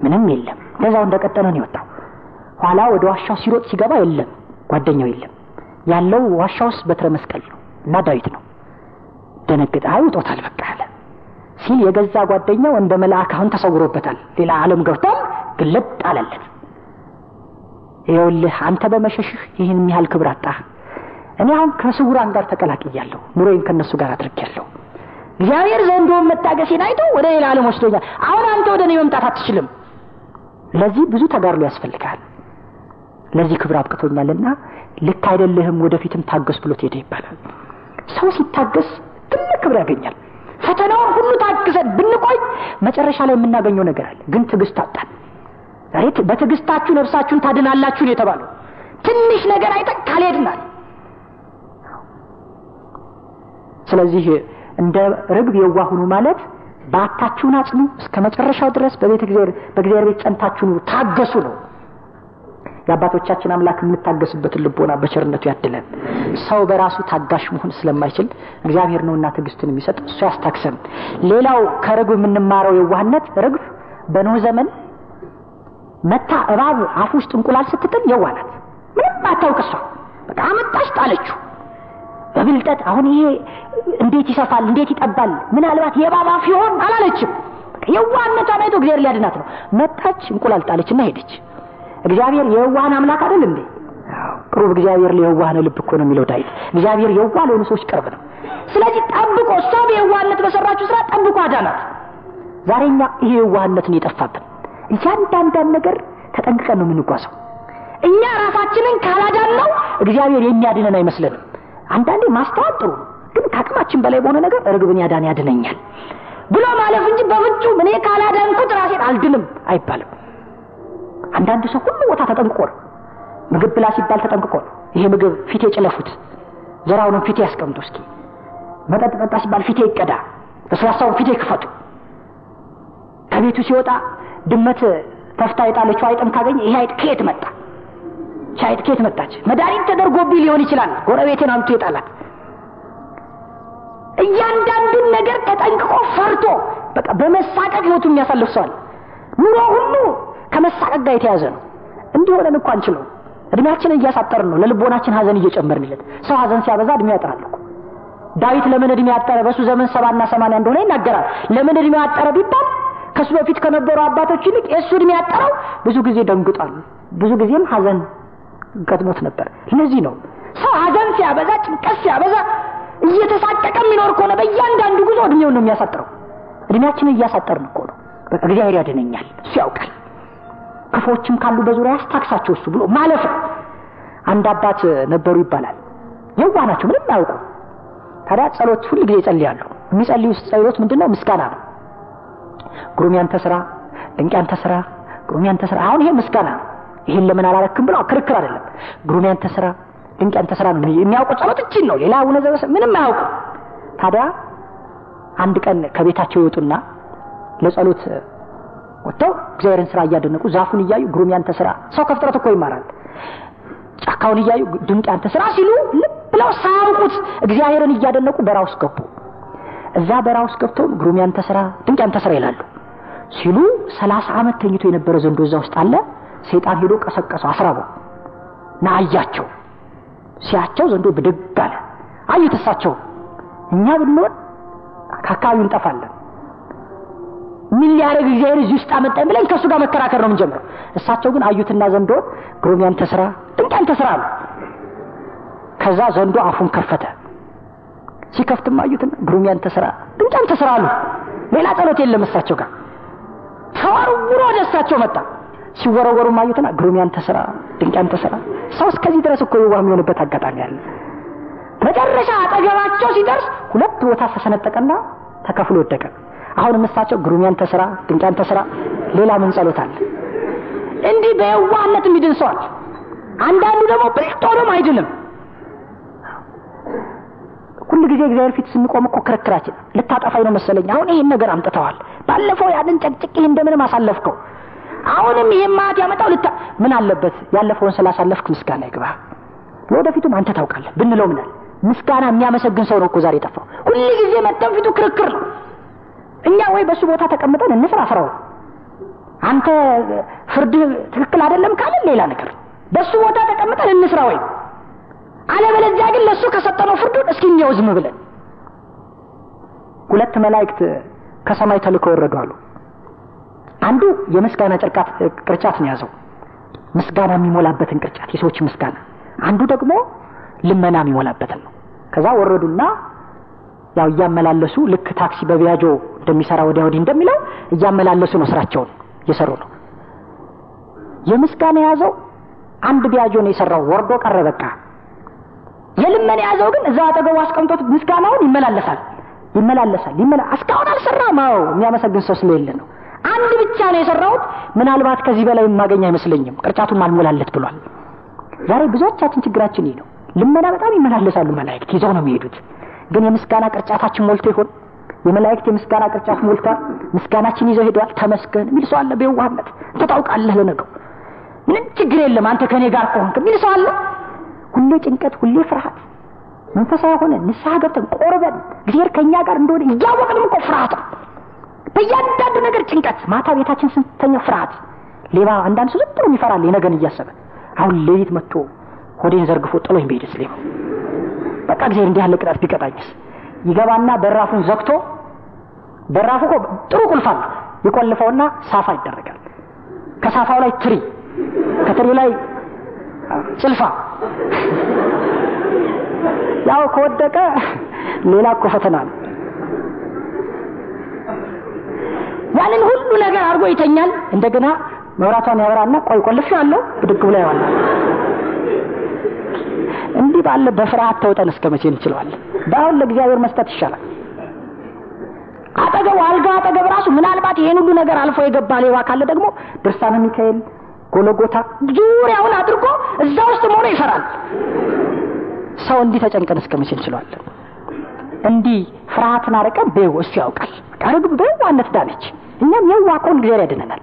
ምንም የለም፣ እንደዛው እንደቀጠለ ነው የወጣው። ኋላ ወደ ዋሻው ሲሮጥ ሲገባ የለም፣ ጓደኛው የለም። ያለው ዋሻው ውስጥ በትረ መስቀል ነው እና ዳዊት ነው። ደነገጠ። አይ ውጦታል በቃ አለ ሲል የገዛ ጓደኛው እንደ መልአክ አሁን ተሰውሮበታል። ሌላ ዓለም ገብቷል። ግለጥ አለለት። ይኸውልህ አንተ በመሸሽህ ይህን ያህል ክብር አጣህ። እኔ አሁን ከስውራን ጋር ተቀላቅያለሁ፣ ኑሮዬን ከነሱ ጋር አድርጌያለሁ። እግዚአብሔር ዘንዶውን መታገሴን አይቶ ወደ ሌላ ዓለም ወስዶኛል። አሁን አንተ ወደ እኔ መምጣት አትችልም። ለዚህ ብዙ ተጋድሎ ያስፈልጋል። ለዚህ ክብር አብቅቶኛልና ልክ አይደለህም፣ ወደፊትም ታገስ ብሎት ሄደ ይባላል። ሰው ሲታገስ ትልቅ ክብር ያገኛል። ፈተናውን ሁሉ ታግሰን ብንቆይ መጨረሻ ላይ የምናገኘው ነገር አለ። ግን ትዕግስት አጣን። ዛሬ በትዕግስታችሁ ነፍሳችሁን ታድናላችሁ ነው የተባለው። ትንሽ ነገር አይተን ካልሄድናል። ስለዚህ እንደ ርግብ የዋህ ሁኑ ማለት ባታችሁን አጽኑ፣ እስከ መጨረሻው ድረስ በቤተ እግዚአብሔር በእግዚአብሔር ቤት ጸንታችሁ ኑሩ፣ ታገሱ ነው። የአባቶቻችን አምላክ የምንታገስበትን ልቦና በቸርነቱ ያድለን። ሰው በራሱ ታጋሽ መሆን ስለማይችል እግዚአብሔር ነውና ትዕግስትን የሚሰጥ እሱ ያስታክሰን። ሌላው ከርግብ የምንማረው የዋህነት፣ ርግብ በኖህ ዘመን መታ እባብ አፍ ውስጥ እንቁላል ስትጥል የዋህ ናት። ምንም አታውቅ እሷ። በቃ አመጣች ጣለችው በብልጠት። አሁን ይሄ እንዴት ይሰፋል እንዴት ይጠባል ምናልባት የእባብ አፍ ይሆን አላለችም። በቃ የዋህነቷን አይቶ እግዚአብሔር ሊያድናት ነው። መጣች እንቁላል ጣለችና ሄደች። እግዚአብሔር የዋህን አምላክ አይደል እንዴ? ቅሩብ እግዚአብሔር ለየዋህነ ልብ እኮ ነው የሚለው ዳዊት። እግዚአብሔር የዋህ ለሆኑ ሰዎች ቅርብ ነው። ስለዚህ ጠብቆ እሷ በየዋህነት በሰራችው ስራ ጠብቆ አዳናት። ዛሬ እኛ ይሄ የዋህነትን የጠፋብን እያንዳንዳን ነገር ተጠንቅቀን ነው የምንጓዘው። እኛ ራሳችንን ካላዳንነው እግዚአብሔር የሚያድነን አይመስለንም። አንዳንዴ ማስተዋል ጥሩ ነው፣ ግን ከአቅማችን በላይ በሆነ ነገር ርግብን ያዳን ያድነኛል ብሎ ማለፍ እንጂ በፍጹም እኔ ካላዳንኩት ራሴን አልድንም አይባልም። አንዳንድ ሰው ሁሉ ቦታ ተጠንቅቆ ነው። ምግብ ብላ ሲባል ተጠንቅቆ ነው። ይሄ ምግብ ፊቴ ጭለፉት፣ ዘራውንም ፊቴ ያስቀምጡ እስኪ። መጠጥ ጠጣ ሲባል ፊቴ ይቀዳ፣ ለስላሳውን ፊቴ ክፈቱ። ከቤቱ ሲወጣ ድመት ተፍታ የጣለችው አይጥም ካገኘ ይሄ አይጥ ከየት መጣ? አይጥ ከየት መጣች? መድኃኒት ተደርጎብኝ ሊሆን ይችላል፣ ጎረቤቴን አምጥቶ የጣላት። እያንዳንዱን ነገር ተጠንቅቆ ፈርቶ በቃ በመሳቀቅ ህይወቱ የሚያሳልፍ ሰው አለ። ኑሮ ሁሉ ከመሳቀቅ ጋር የተያዘ ነው። እንዲህ ሆነን እኮ አንችለውም። እድሜያችንን እያሳጠርን ነው፣ ለልቦናችን ሀዘን እየጨመርንለት። ሰው ሀዘን ሲያበዛ እድሜው ያጥራል እኮ። ዳዊት ለምን እድሜ ያጠረ? በሱ ዘመን 70 እና 80 እንደሆነ ይናገራል። ለምን እድሜው ያጠረ ቢባል ከሱ በፊት ከነበሩ አባቶች ይልቅ የእሱ እድሜ ያጠረው ብዙ ጊዜ ደንግጧል፣ ብዙ ጊዜም ሀዘን ገጥሞት ነበር። ለዚህ ነው ሰው ሀዘን ሲያበዛ፣ ጭንቀት ሲያበዛ፣ እየተሳቀቀ የሚኖር ከሆነ በእያንዳንዱ ጉዞ እድሜውን ነው የሚያሳጥረው። እድሜያችንን እያሳጠርን እኮ ነው። በቃ እግዚአብሔር ያድነኛል፣ እሱ ያውቃል፣ ክፉዎችም ካሉ በዙሪያ ያስታክሳቸው እሱ ብሎ ማለፍ ነው። አንድ አባት ነበሩ ይባላል። የዋህ ናቸው፣ ምንም አያውቁ። ታዲያ ጸሎት ሁል ጊዜ ይጸልያሉ። የሚጸልዩት ጸሎት ምንድነው? ምስጋና ነው። ግሩም ያንተ ስራ፣ ድንቅ ያንተ ስራ፣ ግሩም ያንተ ስራ። አሁን ይሄ ምስጋና ነው። ይሄን ለምን አላረክም ብሎ ክርክር አይደለም። ግሩም ያንተ ስራ፣ ድንቅ ያንተ ስራ ነው የሚያውቁት። ጸሎት እቺን ነው። ሌላ አቡነ ዘበሰ ምንም አያውቁ። ታዲያ አንድ ቀን ከቤታቸው ይወጡና ለጸሎት ወጥተው እግዚአብሔርን ስራ እያደነቁ ዛፉን እያዩ ግሩም ያንተ ስራ፣ ሰው ከፍጥረት እኮ ይማራል። ጫካውን እያዩ ድንቅ ያንተ ስራ ሲሉ ልብ ብለው ሳያውቁት እግዚአብሔርን እያደነቁ በራ ውስጥ ገቡ። እዛ በራ ውስጥ ገብተው ግሩም ያንተ ስራ፣ ድንቅ ያንተ ስራ ይላሉ ሲሉ 30 ዓመት ተኝቶ የነበረ ዘንዶ እዛ ውስጥ አለ። ሰይጣን ሄዶ ቀሰቀሰው፣ አስራበው። ና አያቸው። ሲያቸው ዘንዶ ብድግ አለ። አዩት እሳቸው። እኛ ብንሆን ከአካባቢው እንጠፋለን። ምን ሊያደርግ እግዚአብሔር እዚህ ውስጥ አመጣኝ ብለን ከእሱ ጋር መከራከር ነው የምንጀምረው። እሳቸው ግን አዩትና ዘንዶን ግሩም ያንተ ስራ፣ ድንቅ ያንተ ስራ አሉ። ከዛ ዘንዶ አፉን ከፈተ። ሲከፍትም አዩትና ግሩም ያንተ ስራ፣ ድንቅ ያንተ ስራ አሉ። ሌላ ጸሎት የለም እሳቸው ጋር። ተወርውሮ ወደ እሳቸው መጣ። ሲወረወሩ አዩትና ግሩም ያንተ ስራ፣ ድንቅ ያንተ ስራ። ሰው እስከዚህ ድረስ እኮ የዋህ የሚሆንበት አጋጣሚ አለ። መጨረሻ አጠገባቸው ሲደርስ ሁለት ቦታ ተሰነጠቀና ተከፍሎ ወደቀ። አሁንም እሳቸው ግሩም ያንተ ስራ፣ ድንቅ ያንተ ስራ፣ ሌላ ምን ጸሎት አለ? እንዲህ በየዋህነት የሚድን ሰው አለ። አንዳንዱ ደግሞ ብልጥ ሆኖም አይድንም። ሁሉ ጊዜ እግዚአብሔር ፊት ስንቆም እኮ ክርክራችን ልታጠፋኝ ነው መሰለኝ፣ አሁን ይሄን ነገር አምጥተዋል፣ ባለፈው ያንን ጨቅጭቅ ይሄን እንደምንም አሳለፍከው፣ አሁንም ይሄን ማት ያመጣው ምን አለበት ያለፈውን ስላሳለፍክ ምስጋና ይግባ፣ ለወደፊቱም አንተ ታውቃለህ ብንለው ምን አለ? ምስጋና የሚያመሰግን ሰው ነው እኮ ዛሬ የጠፋው። ሁሉ ጊዜ መጥተን ፊቱ ክርክር ነው። እኛ ወይ በሱ ቦታ ተቀምጠን እንስራ ስራው፣ አንተ ፍርድህ ትክክል አይደለም ካለን ሌላ ነገር፣ በሱ ቦታ ተቀምጠን እንስራ ወይ፣ አለበለዚያ ግን ለሱ ከሰጠነው ፍርዱን እስኪ እኛው ዝም ብለን። ሁለት መላእክት ከሰማይ ተልከው ወረዱ አሉ። አንዱ የምስጋና ቅርጫት ነው ያዘው፣ ምስጋና የሚሞላበትን ቅርጫት፣ የሰዎች ምስጋና። አንዱ ደግሞ ልመና የሚሞላበትን ነው። ከዛ ወረዱና ያው እያመላለሱ ልክ ታክሲ በቢያጆ እንደሚሰራ ወዲያ ወዲህ እንደሚለው እያመላለሱ ነው ስራቸውን እየሰሩ ነው። የምስጋና የያዘው አንድ ቢያጆ ነው የሰራው፣ ወርዶ ቀረ በቃ። የልመና የያዘው ግን እዛው አጠገቡ አስቀምጦት ምስጋናውን ይመላለሳል ይመላለሳል እስካሁን አልሰራም። አዎ የሚያመሰግን ሰው ስለሌለ ነው። አንድ ብቻ ነው የሰራሁት፣ ምናልባት ከዚህ በላይ የማገኝ አይመስለኝም፣ ቅርጫቱን አልሞላለት ብሏል። ዛሬ ብዙዎቻችን ችግራችን ይህ ነው። ልመና በጣም ይመላለሳሉ መላእክት ይዘው ነው የሚሄዱት። ግን የምስጋና ቅርጫታችን ሞልቶ ይሆን? የመላእክት የምስጋና ቅርጫት ሞልቷል። ምስጋናችን ይዘው ሄደዋል። ተመስገን የሚል ሰው አለ። በየዋህነት አንተ ታውቃለህ፣ ለነገው ምንም ችግር የለም አንተ ከኔ ጋር ከሆንክ የሚል ሰው አለ። ሁሌ ጭንቀት፣ ሁሌ ፍርሃት። መንፈሳዊ ሆነ ንስሐ ገብተን ቆርበን እግዚአብሔር ከኛ ጋር እንደሆነ እያወቅንም እኮ ፍርሃት ነው። በእያንዳንዱ ነገር ጭንቀት። ማታ ቤታችን ስንተኛ ፍርሃት። ሌባ አንዳንድ ሰው ዝም ብሎ ይፈራል የነገን እያሰበ። አሁን ሌሊት መጥቶ ሆዴን ዘርግፎ ጥሎኝ ቢሄድስ ሌባው፣ በቃ እግዚአብሔር እንዲህ ያለ ቅጣት ቢቀጣኝስ? ይገባና በራፉን ዘግቶ፣ በራፉ እኮ ጥሩ ቁልፍ አለ፣ ይቆልፈውና ሳፋ ይደረጋል። ከሳፋው ላይ ትሪ፣ ከትሪው ላይ ጭልፋ። ያው ከወደቀ ሌላ እኮ ፈተና ነው። ያንን ሁሉ ነገር አድርጎ ይተኛል። እንደገና መብራቷን ያበራና ቆይ ቆልፌዋለሁ ብድግ ብሎ ያዋል። እንዲህ ባለ በፍርሃት ተውጠን እስከ መቼ እንችለዋለን? በአሁን ለእግዚአብሔር መስጠት ይሻላል። አጠገቡ አልጋው አጠገብ ራሱ ምናልባት ይሄን ሁሉ ነገር አልፎ የገባ ሌባ ካለ ደግሞ ድርሳነ ሚካኤል፣ ጎለጎታ ዙሪያውን አድርጎ እዛ ውስጥ ሆኖ ይፈራል። ሰው እንዲህ ተጨንቀን እስከ መቼ እንችለዋለን? እንዲህ ፍርሃትን አርቀን በይው እሱ ያውቃል። ርግብ በየዋህነት ዳነች። እኛም የዋህ ከሆን እግዚአብሔር ያድነናል።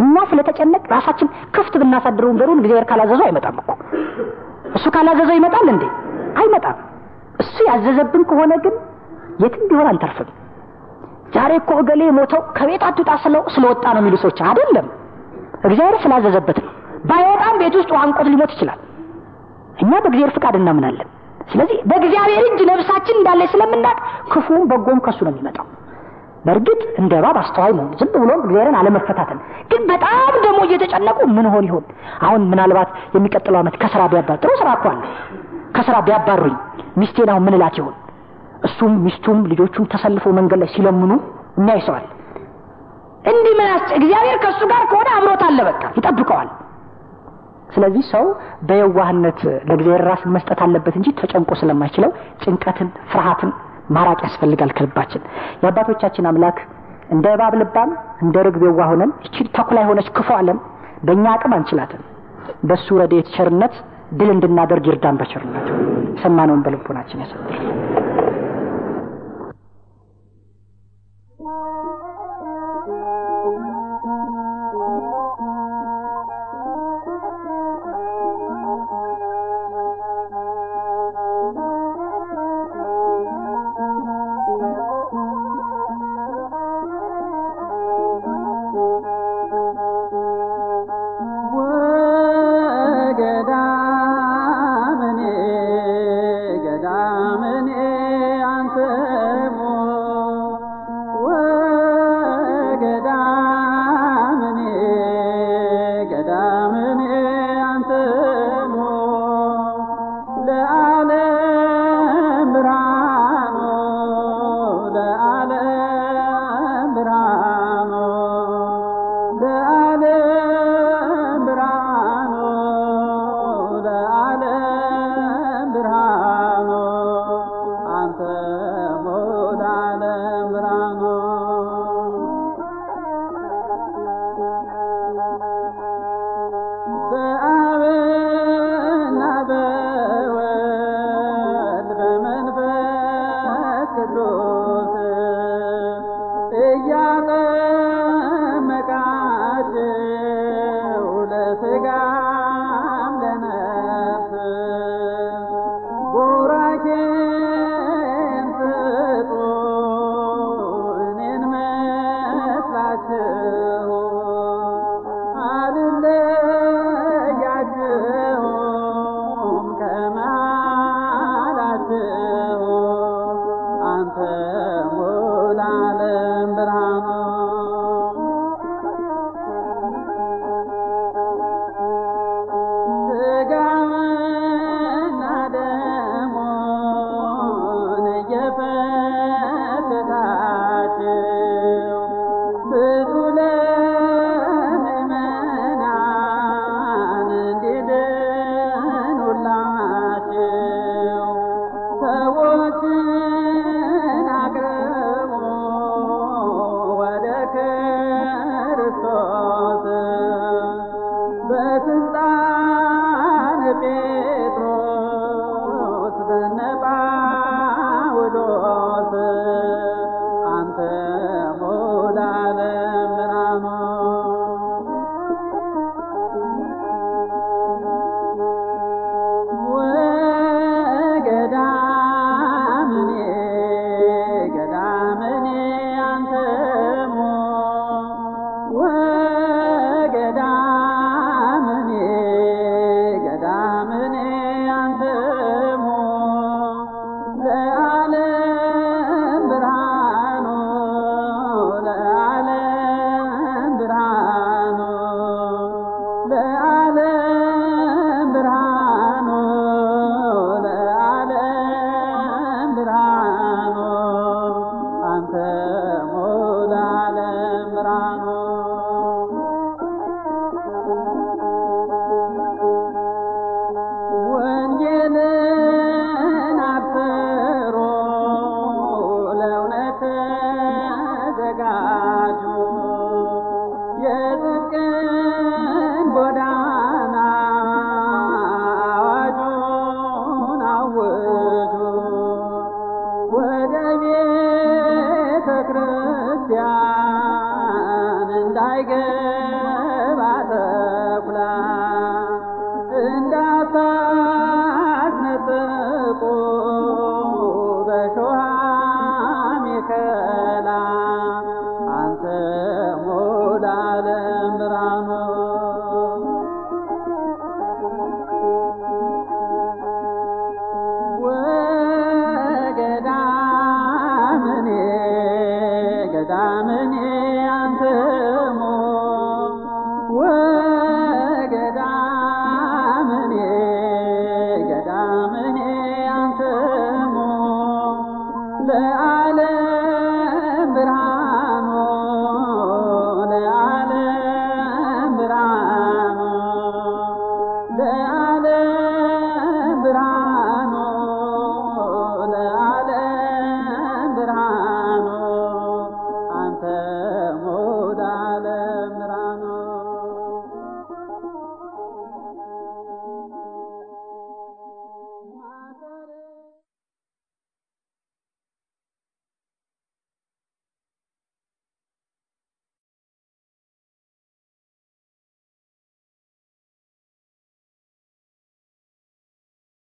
እኛ ስለተጨነቅ ራሳችን ክፍት ብናሳድረው በሩን እግዚአብሔር ካላዘዘው አይመጣም እኮ። እሱ ካላዘዘው ይመጣል እንዴ? አይመጣም። እሱ ያዘዘብን ከሆነ ግን የትም ቢሆን አንተርፍም። ዛሬ እኮ እገሌ ሞተው ከቤት አትውጣ ስለወጣ ነው የሚሉ ሰዎች አይደለም፣ እግዚአብሔር ስላዘዘበት ነው። ባይወጣም ቤት ውስጥ አንቆት ሊሞት ይችላል። እኛ በእግዚአብሔር ፍቃድ እናምናለን። ስለዚህ በእግዚአብሔር እጅ ነፍሳችን እንዳለች ስለምናውቅ ክፉም በጎም ከሱ ነው የሚመጣው። በእርግጥ እንደ እባብ አስተዋይ መሆን፣ ዝም ብሎ እግዚአብሔርን አለመፈታተን፣ ግን በጣም ደግሞ እየተጨነቁ ምን ሆን ይሆን አሁን ምናልባት የሚቀጥለው ዓመት ከስራ ቢያባር፣ ጥሩ ስራ እኮ አለ፣ ከስራ ቢያባሩኝ ሚስቴን አሁን ምን እላት ይሆን? እሱም ሚስቱም ልጆቹም ተሰልፈው መንገድ ላይ ሲለምኑ የሚያይ ሰው አለ። እንዲህ ምን እግዚአብሔር ከእሱ ጋር ከሆነ አብሮት አለ፣ በቃ ይጠብቀዋል። ስለዚህ ሰው በየዋህነት ለእግዚአብሔር ራስን መስጠት አለበት እንጂ ተጨንቆ ስለማይችለው ጭንቀትን፣ ፍርሃትን ማራቅ ያስፈልጋል ከልባችን። የአባቶቻችን አምላክ እንደ እባብ ልባም እንደ ርግብ የዋህ ሆነን እቺ ተኩላ የሆነች ክፉ ዓለም በእኛ አቅም አንችላትም። በሱ ረድኤት ቸርነት ድል እንድናደርግ ይርዳን በቸርነቱ። የሰማነውን በልቦናችን ያሳድር።